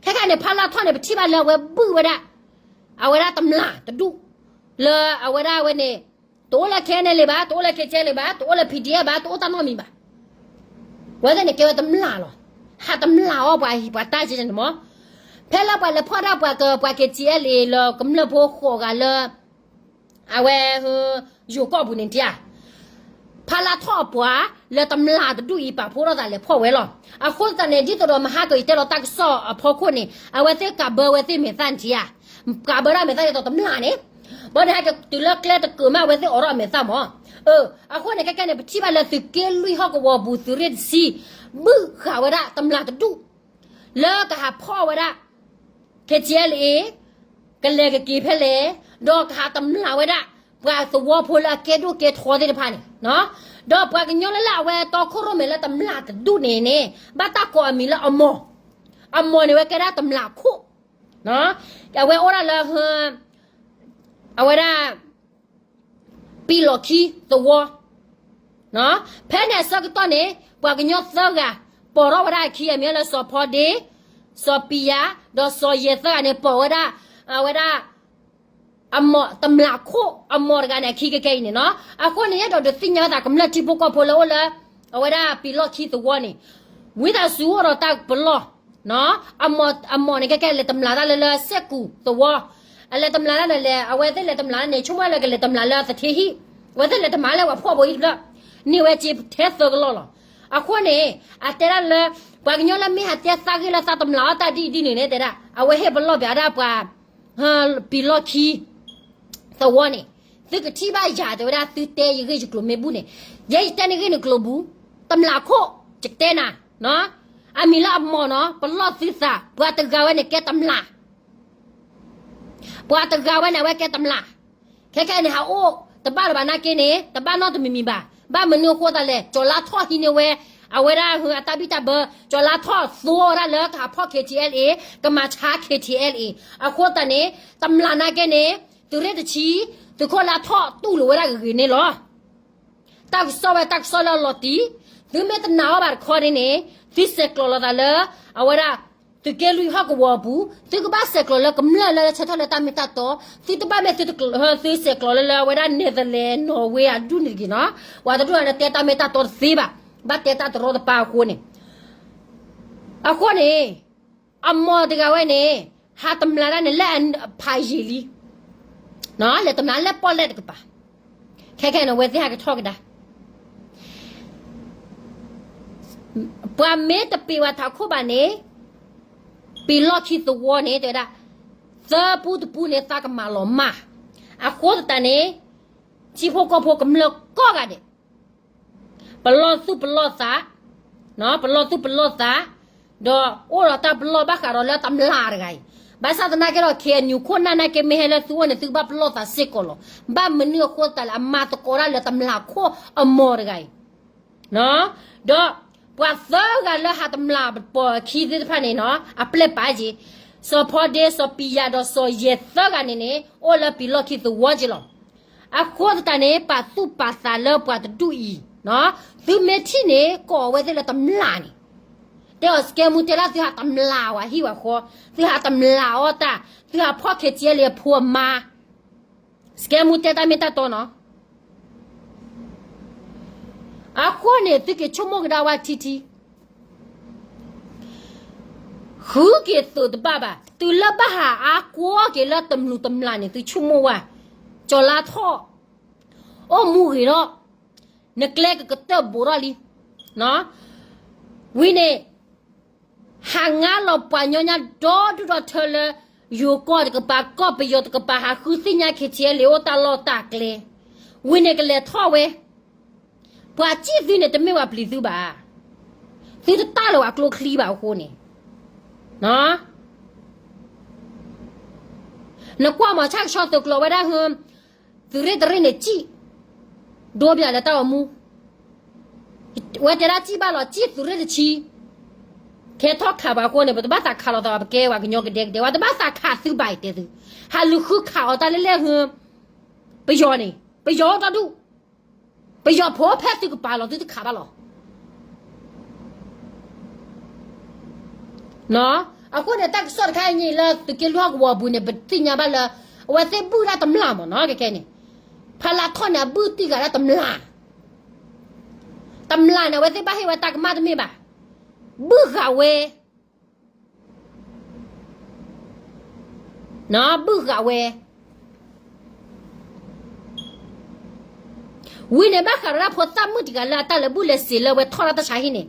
ခဲခဲအံၤန့ၣ် ဖးလါထီၣ်န့ၣ် ပထံၣ်ဘၣ်လၢအဝဲဘုၣ်ဝဲဒၣ် အဝဲဒၣ်တမျၢ်တဒူၣ်, လၢအဝဲဒၣ်ဝဲန့ၣ် တအိၣ်လၢ KNLA ဘၣ်, တအိၣ်လၢ KTLA ဘၣ်, တအိၣ်လၢ PDF ဘၣ်, တအိၣ်တၢ်နီတမံၤဘၣ်, ဝဲသ့ၣ်န့ၣ်ကဲဝဲတမျၢ်လီၤ, ဟးတမျၢ်အီၣ်ပှၤ ပှၤတၢ်ကဲန့ၣ်မး, ဖဲလၢပှၤလဲၤဖီၣ်ဒၣ်ပှၤက ပှၤ KTLA လၢကမျၢၢ်ဖိဃိးဂၤလၢ အဝဲ ယိၤကီၢ်ပူၤန့ၣ်ဧါ, ဖးလါထီၣ်အပှၤ လၢတမျၢ်တဒူၣ်အံၤ ပာ်ဖှိၣ်ထီၣ်သးလဲၤဖီၣ်ဝဲလီၤ. အဃိသတးန့ၣ် ဒ်သိးဒီးမဟါကယတဲလီၤတၢ်ကစီၣ်အဖီခိၣ်န့ၣ် အဝဲသ့ၣ်ကးဘၢဝဲသ့ၣ်မဲာ်သၣ်န့ၣ်ဧါ, ကးဘၢဒၣ်မဲာ်သၣ်ဒ်သိးတမျၢ်န့ၣ်, ဘၣ်န့ၣ်ဟဲက့ၤတုၤလၢကျဲတကၢးမး အဝဲသ့ၣ်အိးထီၣ်အမဲာ်သၣ်မး. အဃိန့ၣ် ခဲခဲန့ၣ် ပထံၣ်ဘၣ်လၢသုးက့လွံၢ်ဟီၣ်ကဝီၤပူၤ သုးရ့ၣ်တဆံ ဘုၣ်ဃာ်ဝဲဒၣ်တမျၢ်တဒူၣ် လၢကဟးဖီၣ်ဝဲဒၣ် KTLA ကလဲၤကက့ၤဖဲလဲၣ်, ဒီးကဟးတမျၢ်ဝဲဒၣ် ပှၤသဝီဖိလၢအကဲဒိၣ်ကဲထီသ့ၣ်တဖၣ်န့ၣ်, ဒီးပှၤကညီလၢလၢအဝဲတီခိၣ်ရိၣ်မဲာ်လၢတမျၢ်တဒူၣ်န့ၣ်န့ၣ် ဘၣ်တၢ်ကိးအမံၤလၢအမီၢ်, အမီၢ်န့ၣ်ဝဲကဲဒၣ်တမျၢ်ခိၣ်, အဝဲအိၣ်ဒၣ်လၢ အဝဲဒၣ် ပံၤလီၢ်ခံသဝီ ဖဲန့ၣ်အဆၢကတီၢ်န့ၣ် ပှၤကညီသၢဂၤ ပိာ်ထီၣ်ဝဲဒၣ်အခံ အမံၤလၢစီၤဖီဒ့, စီၤပံယၤ, ဒီးစီၤယဲၢ်သၢဂၤန့ၣ် ပိာ်ဝဲဒၣ် အဝဲဒၣ် အမီၢ်တမျၢ်ခိၣ်အမီၢ်တဂၤန့ၣ် အခံကကဲအံၤန့ၣ်နီၤ. အဃိန့ၣ် ယအဲၣ်ဒိးဒုးသ့ၣ်ညါဝဲသး ကမျၢၢ်ထံဖိကီၢ်ဖိလၢအိၣ်လၢ အဝဲဒၣ်ပံၤလီၢ်ခံသဝီန့ၣ် ဝံသးစူၤအိၣ်ဒီးတၢ်ပလီၢ် အမီၢ်န့ၣ် ခဲကဲလဲၤတမျၢ်တၢ်လၢလၢစဲးကူၣ်သဝီ, အလဲၤတမျၢ်တၢ်န့ၣ်လဲၤ အဝဲသ့ၣ်လဲၤတမျၢ်န့ၣ် ဆိကမိၣ်လၢကလဲၤတမျၢ်လၢသထ့ဟံၣ်, အဝဲသ့ၣ်လဲၤတမျၢ်လၢပှၤဖှီၣ်ဖိဟံၣ်တဖျၢၣ်, န့ၢ်ဝဲစ့ထဲသၢကလီၢ်လီၤ. အဃိန့ၣ် အတဲဒၣ်လၢ ပှၤကညီလၢမ့ၢ်ဟးတဲသးဂ့ၢ်လၢသးတမျၢ်အီၣ်တၢ်ဒ်အံၤဒ်န့ၣ်န့ၣ် တဲဒၣ် အဝဲဟ့ၣ်ပလီၢ်ပၠးဒၣ်ပှၤ ပံၤလီၢ်ခံသဝီန့ၣ်, သုကထံၣ်ဘၣ်ယၤ တဲဝဲဒၣ် သုတဲယဂ့ၢ်ယကျိၤမ့ၢ်ဘူၣ်န့ၣ်, ယဲယတဲန့ၢ်ဂ့ၢ်န့ၣ်ကျိၤဘူၣ်, တမျၢ်ခိၣ် ယကတဲနၤ, အမံၤလၢအမီၢ်နီၤ ပလီၢ်သုသး ပှၤတဂၤဝဲန့ၣ်ကဲတမျၢ် ပှၤတဂၤဝဲန့ၣ် အဝဲကဲတမျၢ်, ခဲခဲအံၤန့ၣ် ဟးအိၣ်တဘၣ်လၢၤဘၣ်နာ်က့န့ၣ် တဘၣ်နီတမံၤမံၤဘၣ်. ဘၣ်မနုၤအဃိသတးလဲၣ် ကၠီၤလါထီၣ်ဟံးန့ၢ်ဝဲ အဝဲဒၣ်အတၢ်ဘံၣ်တၢ်ဘၢ, ကၠီၤလါထီၣ်သိအီၤဒၣ်လၢကဟးဖီၣ် K T L A, ကမၤဆါ K T L A. အဃိသတးန့ၣ် တမျၢ်နာ်က့န့ၣ် သုးရ့ၣ်တဆံ သုးခိၣ်လါထီၣ်တူၢ်လိာ်ဝဲဒၣ်ဂ့ၤဂ့ၤန့ၣ်လီၤ. တၢ်ကစီၣ်ဝဲတၢ်ကစီၣ်လၢအလီၤတံၢ်, သုမ့ၢ်တနာ်အီၤဘၣ်တခီန့ၣ်န့ၣ် သုဆဲးကျိးလိာ်သးလၢ အဝဲဒၣ် သုးက့လွံၢ်ဟီၣ်ကဝီၤအပူၤ, သုကဘၣ်ဆဲးကျိးလၢကမျၢၢ်လၢဆၢထၢၣ်လၢတၢ်မ့ၢ်တၢ်တီ, သုတဘၣ်မ့ၢ်သုဆဲးကျိးလၢလၢအဝဲဒၣ် Netherlands, Norway အဒူၣ်န့ၣ်တဂ့ၤနီၤ, ပှၤတဒူၣ်န့ၣ်တဲတၢ်မ့ၢ်တၢ်တီတသ့ဘၣ်, ဘၣ်တဲတၢ်တရီတပါအဃိန့ၣ်, အဃိန့ၣ် အမီၢ်တဂၤဝဲန့ၣ် ဟးတမျၢ်ဒၣ်န့ၣ် လၢအဖးယံာ်လံ, လဲၤတမျၢ်လၢပီၣ်လဲၣ်တကပၤ, ခဲခဲန့ၣ် အဝဲသ့ၣ်ဟးကထီၣ်ကဒါ ပှၤမ့ၢ်တပ့ၤဝဲထးခိၣ်ဘၣ်န့ၣ်, ပံၤလီၢ်ခံသဝီန့ၣ် တဲဝဲဒၣ်, သၢပူတပူန့ၣ် သးကမၤလီၤမၢ်, အဃိသတးန့ၣ် ထံဖိကီၢ်ဖိကမျၢၢ်ကိးဂၤဒဲး, ပလီၢ်သူၣ်ပလီၢ်သး, ပလီၢ်သူၣ်ပလီၢ်သး, ဒီးအိၣ်ဒီးတၢ်ပလီၢ်ဘၣ်ဃးဒီးလၢတမျၢ်တဂၤအံၤ, ဘၣ်ဆၣ်သနာ်က့ဒီး K N U ခိၣ်နၢ်နာ်က့ မ့ၢ်ဟဲလၢသုအိၣ်န့ၣ် သုကဘၣ်ပလီၢ်သးစ့ၢ်ကီးလီၤ. ဘၣ်မနုၤအဃိသတးလဲၣ် အမၤသကိးတၢ်လၢတမျၢ်ခိၣ်အမီၢ်တဂၤအံၤ ဒီးပှၤသၢဂၤလၢဟးတမျၢ်ပိာ်အခံသ့ၣ်တဖၣ်န့ၣ်နီၤ အပျဲၢ်ပာ်က့ၤ, စီၤဖီဒ့ စီၤပံယၤဒီးစီၤယဲၢ်သၢဂၤန့ၣ်န့ၣ် အိၣ်လၢပံၤလီၢ်ခံသဝီက့ၤလီၤ. အဃိသတးန့ၣ် ပာ်သူၣ်ပာ်သးလၢပှၤတဒူၣ်အံၤ, သုမ့ၢ်ထံၣ်န့ၣ် ကိးအဝဲသ့ၣ်လၢတမျၢ်န့ၣ်, တဲအီၤ စကဲမူ တဲလၢသုဟးတမျၢ်ဝဲဟံၣ်ဝဲဃီ, သုဟးတမျၢ်အီၣ်တၢ်, သုဟးဖီၣ် K T L A အဖိအမါ စကဲမူတဲတၢ်မ့ၢ်တၢ်တီနီၤ. အဃိန့ၣ် သုက့ၤဆိကမိၣ်ကဒါဝဲထံထံ, ဃုက့ၤသုးတဘၣ်ဘၣ်, တုၤလၢဘၣ်ဟးအါကွီၢ်က့ၤလၢတမျၢ်တမျၢ်န့ၣ် သုဆိကမိၣ်ဝဲ, ကၠီၤလါထီၣ်, အိၣ်မူဂ့ၤထီၣ်, နကျဲကကတၢၢ်ဘူးထီၣ်လံ, ဝံၤန့ၣ် ဟးငါလီၤပှၤညီညါဒီဒူၣ်ဒီထၢလၢ ယိၤကီၢ်တကပၤ ကီၢ်ပယီၤတကပၤ ဟးဃုသ့ၣ်ညါ K T L A အိၣ်တၢ်လီၢ်တၢ်ကျဲ, ဝံၤန့ၣ်ကလဲၤထီၣ်ဝဲ, ပှၤစံၣ်သုန့ၣ် တမ့ၢ်ပှၤပျံၤသုဘၣ်, သုတတၢ်လၢၤဝဲကျိချံဘၣ်အဃိန့ၣ်, နကွၢ်မၤဆၣ်ကဆှီသုးကျိၤဝဲဒၣ်ဟ, သုးရ့ၣ်တရ့ၣ်န့ၣ်စံၣ်, ဒိပၠးလၢတၢ်ဂီၤမူ, ဝဲတဲဒၣ်စံၣ်ဘၣ်လီၤ စံၣ်သုးရ့ၣ်တဆံ, ခဲထီၣ်ခးပှၤအဃိန့ၣ် ပတဘၣ်သးခးလိာ်သးဘၣ် ပကဲပှၤကညီကဒဲကဒဲ ပတဘၣ်သးခးသုဘၣ်အံၤတဲသု, ဟးလူၤဃုခးအီၤတၢ်လၢလဲၣ်ဟ, ပယီၤန့ၣ် ပယီၤအိၣ်တၢ်ဒူၣ်, ပယီၤဖိဖဲသုကပၤလီၤ သုတခးဘၣ်လီၤ. အဃိန့ၣ် တၢ်ကစီၣ်တခါအံၤန့ၣ်လၢသုးက့လွံၢ်ဟီၣ်ကဝီၤအပူၤန့ၣ် ပသ့ၣ်ညါဘၣ်လၢ အဝဲသ့ၣ်ဘုၣ်ဒၣ်တမျၢ်မ့ၢ်နီၤ ခဲခဲန့ၣ်, ဖါလါထီၣ်န့ၣ် အဘုၣ်တံၢ်ဃာ်ဒၣ်တမျၢ်, တမျၢ်န့ၣ် အဝဲသ့ၣ်ဘၣ်ဟ့ၣ်ဝဲတၢ်ကမၣ်တမ့ၢ်ဘၣ်, ဘုၣ်ဃာ်ဝဲ ဘုၣ်ဃာ်ဝဲ, ဝံၤန့ၣ် ဘၣ်ဃးဒီးဒၣ်ဖိသၣ်မုၣ်တဂၤလၢအတၢ်လဲၤဘူၣ်လဲၤစ့ၤလၢအဝဲထီၣ်ဒၣ်တၢ်ဆါဟံၣ်န့ၣ်,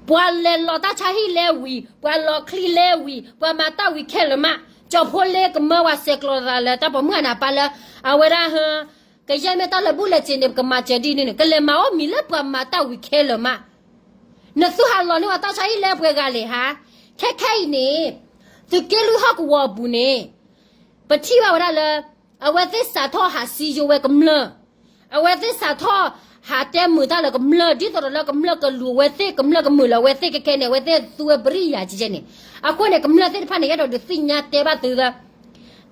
ပှၤလဲၤလီၤတၢ်ဆါဟံၣ်လဲဝံၤ, ပှၤလီၤချံလဲဝံၤ, ပှၤမၤတၢ်ဝံၤခဲလၢာ်မး, ကၠီၤဖိလ့ကမၢဝဲစဲးကျိးသးလၢတၢ်ပိာ်မုၣ်အနၢ်ပၢၢ်လၢ အဝဲဒၣ်ဟ, ကယဲၢ်မ့ၢ်တၢ်လဲၤဘူၣ်လဲၤစ့ၤန့ၣ် ပကမၤစၢၤဒ်န့ၣ်န့ၣ် ကလဲၤမၤအီၣ်မံၤလၢပှၤမၤတၢ်ဝံၤခဲလၢာ်မး, နသုဟးလီၤန့ၢ်ဝဲတၢ်ဆါဟံၣ်လၢပှဲၤဂၤလဲၣ်ဟါ, ခဲခဲအံၤန့ၣ်, သုးက့လွံၢ်ဟီၣ်ကဝီၤအပူၤန့ၣ်, ပထံၣ်ဘၣ်ဝဲဒၣ်လၢ, အဝဲသ့ၣ်စးထီၣ်ဟးစံယိဝဲကမျၢၢ်, အဝဲသ့ၣ်စးထီၣ်ဟးတဲမုာ်တၢ်လၢကမျၢၢ် ဒ်သိးဒီးလၢကမျၢၢ်ကလူၤအဝဲသ့ၣ် ကမျၢၢ်ကမုာ်လၢအဝဲသ့ၣ်ခဲခဲန့ၣ် အဝဲသ့ၣ်သူဝဲပရံယၤကဲန့ၣ်, အဃိန့ၣ် ကမျၢၢ်သ့ၣ်တဖၣ်န့ၣ် အဲၣ်ဒိးဒုးသ့ၣ်ညါတဲဘၣ်သုလၢ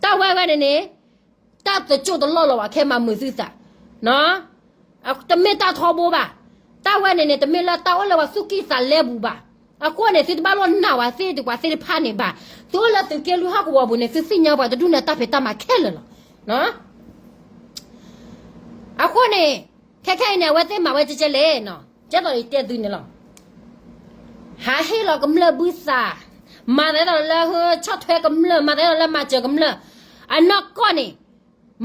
တၢ်ဝဲဝဲန့ၣ်န့ၣ်, တၢ်တကၠိၣ်တလီၢ်လီၤဘၣ်ခဲမၤမုာ်သုသး, တမ့ၢ်တၢ်ထီဘိဘၣ်, တၢ်ဝဲန့ၣ်န့ၣ် တမ့ၢ်လၢတၢ်အိၣ်လၢပှၤသူၣ်ကံၢ်သးလဲပူၤဘၣ်, အဃိန့ၣ် သုတဘၣ်လီၤနာ်ဝဲသ့ၣ်တပှၤသ့ၣ်တဖၣ်န့ၣ်ဘၣ်, သုအိၣ်လၢသုးက့လွံၢ်ဟီၣ်ကဝီၤပူၤန့ၣ် သုသ့ၣ်ညါပှၤတဒူၣ်န့ၣ်တၢ်ဖံးတၢ်မၤခဲလၢာ်လီၤ. အဃိန့ၣ်, ခဲခဲအံၤန့ၣ် အဝဲသ့ၣ်မၤဝဲကဲကဲလဲၣ်နီၤ, ကဲသိးယတဲသုန့ၣ်လီၤ. ဟးဟ့ၣ်လီၤကမျၢၢ်ဘုသး, မၤသးဒ်သိးလၢဆီၣ်ထွဲကမျၢၢ်, မၤသးဒ်သိးလၢမၤစၢၤကမျၢၢ်, အနီၢ်ကီၢ်န့ၣ်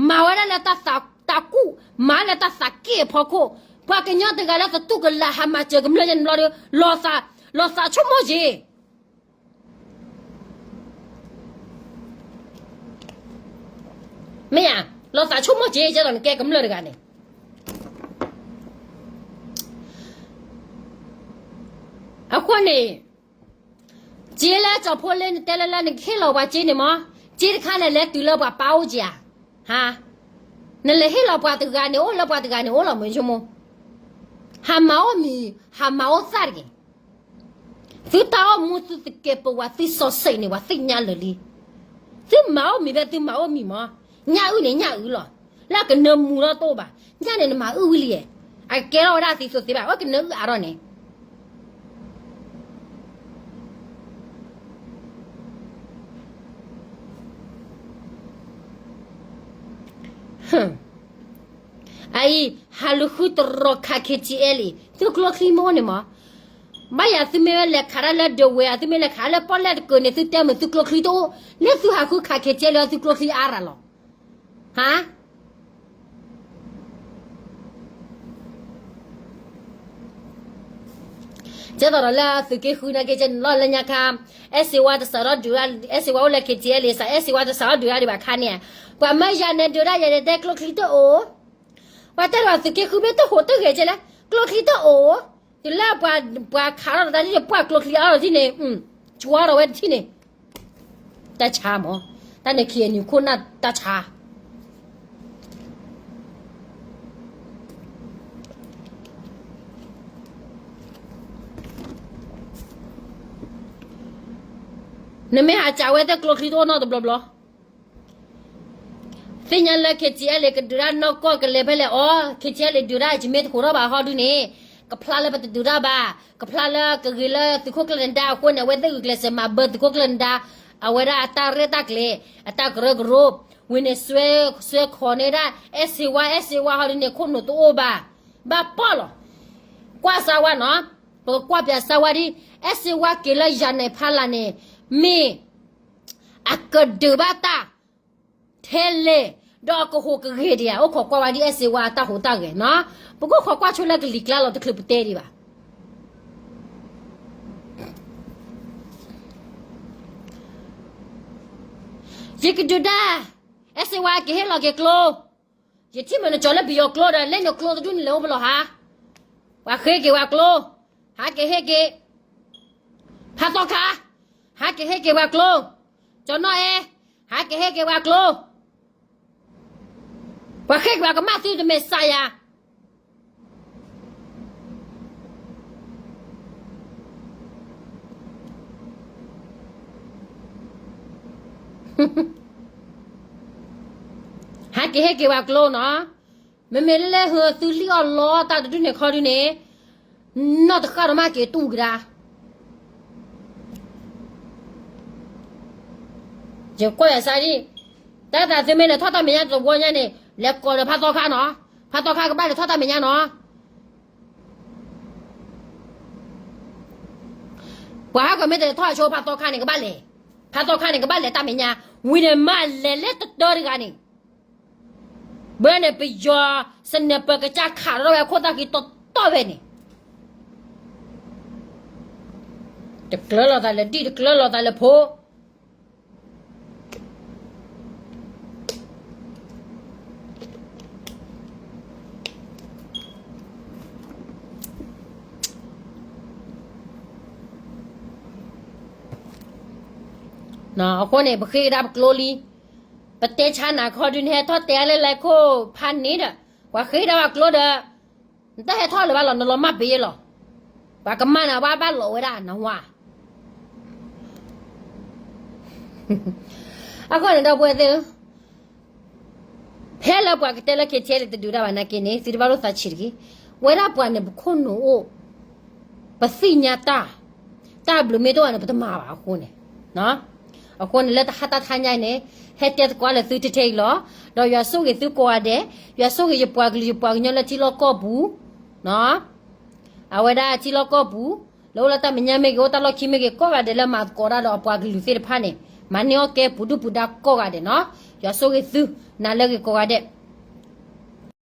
မၤဝဲဒၣ်လၢတၢ်သးတၢ်ကူၣ်, မၤလၢတၢ်သးက့ၣ်အဖီခိၣ်, ပှၤကညီတဂၤလၢသတူၢ်ကလာ်ဟးမၤစၢၤကမျၢၢ်ညါန့ၣ်ဘျီဒီး လီၤသးဆိကမိၣ်က့ၤ မ့ၢ်ဧါ, လီၤသးဆိကမိၣ်က့ၤ ကဲသိးနကဲကမျၢၢ်တဂၤန့ၣ် အဃိန့ၣ် က့လၢကၠီၤဖိလ့နတဲလၢလၢနကဟ့ၣ်လီၤပှၤက့န့ၣ်မး, က့တခါန့ၣ်လဲၤတုၤလၢပှၤပၢ်အိၣ်က့ဧါ, ဟါ, နလဲၤဟ့ၣ်လီၤပှၤတဂၤန့ၣ် အိၣ်လၢပှၤတဂၤန့ၣ် အိၣ်လီၤမုၢ်ဆိကမိၣ်, ဟးမၤအိၣ်မံၤ, ဟးမၤအိၣ်သၣ်တဂ့ၤ, သုတၢ်အိၣ်မူသုသကဲးပဝးသုစီၤစ့းန့ၣ် ပှၤသ့ၣ်ညါလၢာ်လံ, သုမၤအိၣ်မံၤဖဲသုမၤအိၣ်မံၤမး, ညၣ်အုၣ်န့ၣ်ညၣ်အုၣ်လီၤ, လၢအကနၢမူလီၤတအိၣ်ဘၣ်, ညၣ်န့ၣ်နမၤအုၣ်ဝံၤလံ, အကဲထီၣ်ဝဲဒၣ်သံသိသ့ဘၣ် အဝဲကနၢအုၣ်အါထီၣ်န့ၣ် အအံၤ ဟးလူၤဃုတရီခး ခ့ထံအဲလံ, သုကျိချံမ့ၢ်အိၣ်န့ၣ်မး, ဘၣ်ယၤသုမ့ၢ်ဝဲလဲၤခးတၢ်လၢဒဝဲဧါ, သုမ့ၢ်လဲၤခးလၢပီၣ်လဲၣ်တကၢၢ်န့ၣ် သုတဲမုာ်သုကျိချံတအိၣ်, လၢသုဟးဃုခး ခ့ထံအဲလံ သုကျိချံအါရၤလီၤ, ဟါ ကဲသိးဒီးလၢသုးက့ဃုနာ်က့ကဲန့ၣ်လီၤလၢညါခါ, အဲၣ်စ့ဝါတစးထီၣ်ဒုး, အဲၣ်စ့ဝါအိၣ်လၢ ခ့ထံအဲလံ စး အဲၣ်စ့ဝါတစးထီၣ်ဒုးဒၣ်ဒံးဘၣ်ခါန့ၣ်, ပှၤမၢယၤနဲဒုးဒၣ်ယၤန့ၣ် တဲကျိချံတအိၣ်, ပှၤတဲဒီးသုးက့ဃုမ့ၢ်တဟူးတဂဲၤကဲလဲၣ်, ကျိချံတအိၣ်, တုၤလၢပှၤခးထီၣ်တၢ်ထံၣ်န့ၣ် ပှၢ်ကျိချံအါထီၣ်ထံၣ်န့ၣ်, ကွၢ်ထီၣ်ဝဲတထံၣ်န့ၣ် တၢ်ဆါမး, တၢ်န့ၣ်ခံအနံၤခိၣ်နၢ်တၢ်ဆါ နမ့ၢ်ဟးစံးဝဲတၢ်ကျိချံတအိၣ်နီတဘျီဘျီ, သ့ၣ်ညါလၢ ခ့ထံအဲလံ ကဒုးတၢ်နီၢ်ကီၢ်ကလဲၤဖဲလဲၣ်အီၤ, ခ့ထံအဲလံ ဒုးတၢ်ယမ့ၢ်တဟူးထီၣ်ဘၣ်ဟီဒုန့ၣ်, ကဖျါလၢပတဒုးတၢ်ဘၣ်, ကဖျါလၢကဂ့ၤလၢသုးခိၣ်ကျၢၢ်နဒါအဃိန့ၣ် အဝဲသ့ၣ်ဂုာ်ကျဲးစၢးမၤဘၢသုးခိၣ်ကျၢၢ်နဒါ, အဝဲဒၣ်အတၢ်ရဲၣ်တၢ်ကျဲၤ, အတၢ်ကရၢကရိ, ဝံၤန့ၣ် စွဲခိးန့ၢ်ဒၣ် အဲၣ်စ့ဝါ အဲၣ်စ့ဝါဟီဒုန့ၣ် ခိၣ်နူာ်တအိၣ်ဘၣ်, ဘၣ်ပီၣ်လီၤ, ကွၢ်စါဝါနီၤ, ပကကွၢ်ပၠးစါဝါဒ် အဲၣ်စ့ဝါက့ၤလၢယၤနဲဖးလာ်န့ၣ်, မ့ၢ် အကဒုးဘၣ်တၢ် ထဲလဲၣ်, ဒီးအကဟူးကဂ့ၤဒံးဧါ, အိၣ်ခိးကွၢ်ဝဲဒ်အဲၣ်စ့ဝါအတၢ်ဟူးတၢ်ဂဲၤနီၤ, ပကအိၣ်ခိးကွၢ်ဆိလၢကလံၤကျါလီၤ တချုးပတဲဒံးဘၣ်. ယကဒုးဒၣ်, အဲၣ်စ့ဝါက့ၤဟ့ၣ်လီၤက့ၤကျိ, ယထံၣ်မ့ၢ်နကၠီၤလၢပယီၤကျိဒီး လၢနကျိတဒူၣ်န့ၣ်လဲၤအိၣ်ပလီၢ်ဟါ, ပှၤဃ့က့ၤဝဲကျိ, ဟးက့ၤဟ့ၣ်က့ၤ, ဖးသီခါ, ဟးက့ၤဟ့ၣ်က့ၤပှၤကျိ, ကၠီၤနီၢ်အဲၣ်, ဟးက့ၤဟ့ၣ်က့ၤပှၤကျိ, ပှၤဃ့က့ၤပှၤကမၣ်သုတမ့ၢ်စးယၤ ဟဲက့ၤဟ့ၣ်က့ၤပှၤကျိနီၤ, မ့မ့ၢ်လၢလၢဟၢသုလံၣ်အီၣ်လီတၢ်တဒူၣ်န့ၣ်ခီဒုန့ၣ်, နီၢ်တဃၣ်ဒီးမးက့ၤတူၢ်ကဒါ, ယကွၢ်ယၤစါဒ်, တၢ်သးသုမ့ၢ်လဲၤထီၣ်တၢ်မဲာ်ညါတဝီညါန့ၣ် လဲၤကိးဒီးဖးသီခါနီၤ, ဖးသီခါကဘၣ်လဲၤထီၣ်တၢ်မဲာ်ညါနီၤ ပှၤဟးကမ့ၢ်တလဲၤထီၣ်အဆိဖးသီခါန့ၣ်ကဘၣ်လဲၤ, ဖးသီခါန့ၣ်ကဘၣ်လဲၤတၢ်မဲာ်ညါ, ဝံၤန့ၣ်မးလဲၤလၢတတၢတဂၤန့ၣ်, ဘၣ်န့ၣ်ပယီၤ sniper ကစၢ်ခးထီၣ်ဝဲအခိၣ်သၣ်ဃံတီတီဝဲန့ၣ်, တကျၢၤလိာ်သးလၢဒံၣ် တကျၢၤလိာ်သးလၢဖိ အဃိန့ၣ် ပဃ့ကဒါပကျိလံ, ပတဲဆါနၤခီဒုန့ၣ် ဟဲထီၣ်တဲလၢလဲၤခိၣ်ဖးန့ၣ်ဒီး, ပှၤဃ့ကဒါပကျိဒီး, နတဟဲထီၣ်လၢၤဘၣ်လီၤ နလီၤမၢ်ပ့ၤလီၤ, ပှၤကမၢ်နၤဘၣ်ဘၣ်လီၤဝဲဒၣ်နဝါ အဃိန့ၣ်ဒီပုၢ်ဝဲၢ်သ့ၣ်ဧၢ, ဖဲလၢပှၤကတဲလၢ KTLA တဒုးတၢ်ဘၣ်နာ်က့န့ၣ် သုတဘၣ်လိၣ်သးဆံးတဂ့ၤ, ဝဲဒၣ်ပှၤန့ၣ် ပခိၣ်နူာ်အိၣ်, ပသ့ၣ်ညါတၢ်, တၢ်ဘျုးမ့ၢ်တအိၣ်န့ၣ် ပတမၤဘၣ်အဃိန့ၣ်, အဃိန့ၣ် လၢတဟါတၢ်တဟါညါအံၤန့ၣ်, ဟဲတဲသကိးလၢသုထဲထဲအံၤလီၤ, ဒီးယွၤဆိၣ်ဂ့ၤသုကိးဂၤဒဲး, ယွၤဆိၣ်ဂ့ၤယပှၤကလုာ်ယပှၤကညီလၢထံလီၢ်ကီၢ်ပူၤ, အဝဲဒၣ်ထံလီၢ်ကီၢ်ပူၤ, လၢအိၣ်လၢတၢ်မဲာ်ညါမ့ၢ်ဂ့ၤ အိၣ်တၢ်လီၢ်ခံမ့ၢ်ဂ့ၤ ကိးဂၤဒဲးလၢမၤသကိးတၢ်ဒီးအပှၤကလုာ်သ့ၣ်တဖၣ်န့ၣ် မၤန့ၢ်အီၣ်ကဲပူၤဒုၣ်ပူၤဒါကိးဂၤဒဲးနီၤ. ယွၤဆိၣ်ဂ့ၤသု နၤလၢအဂ့ၤကိးဂၤဒဲး.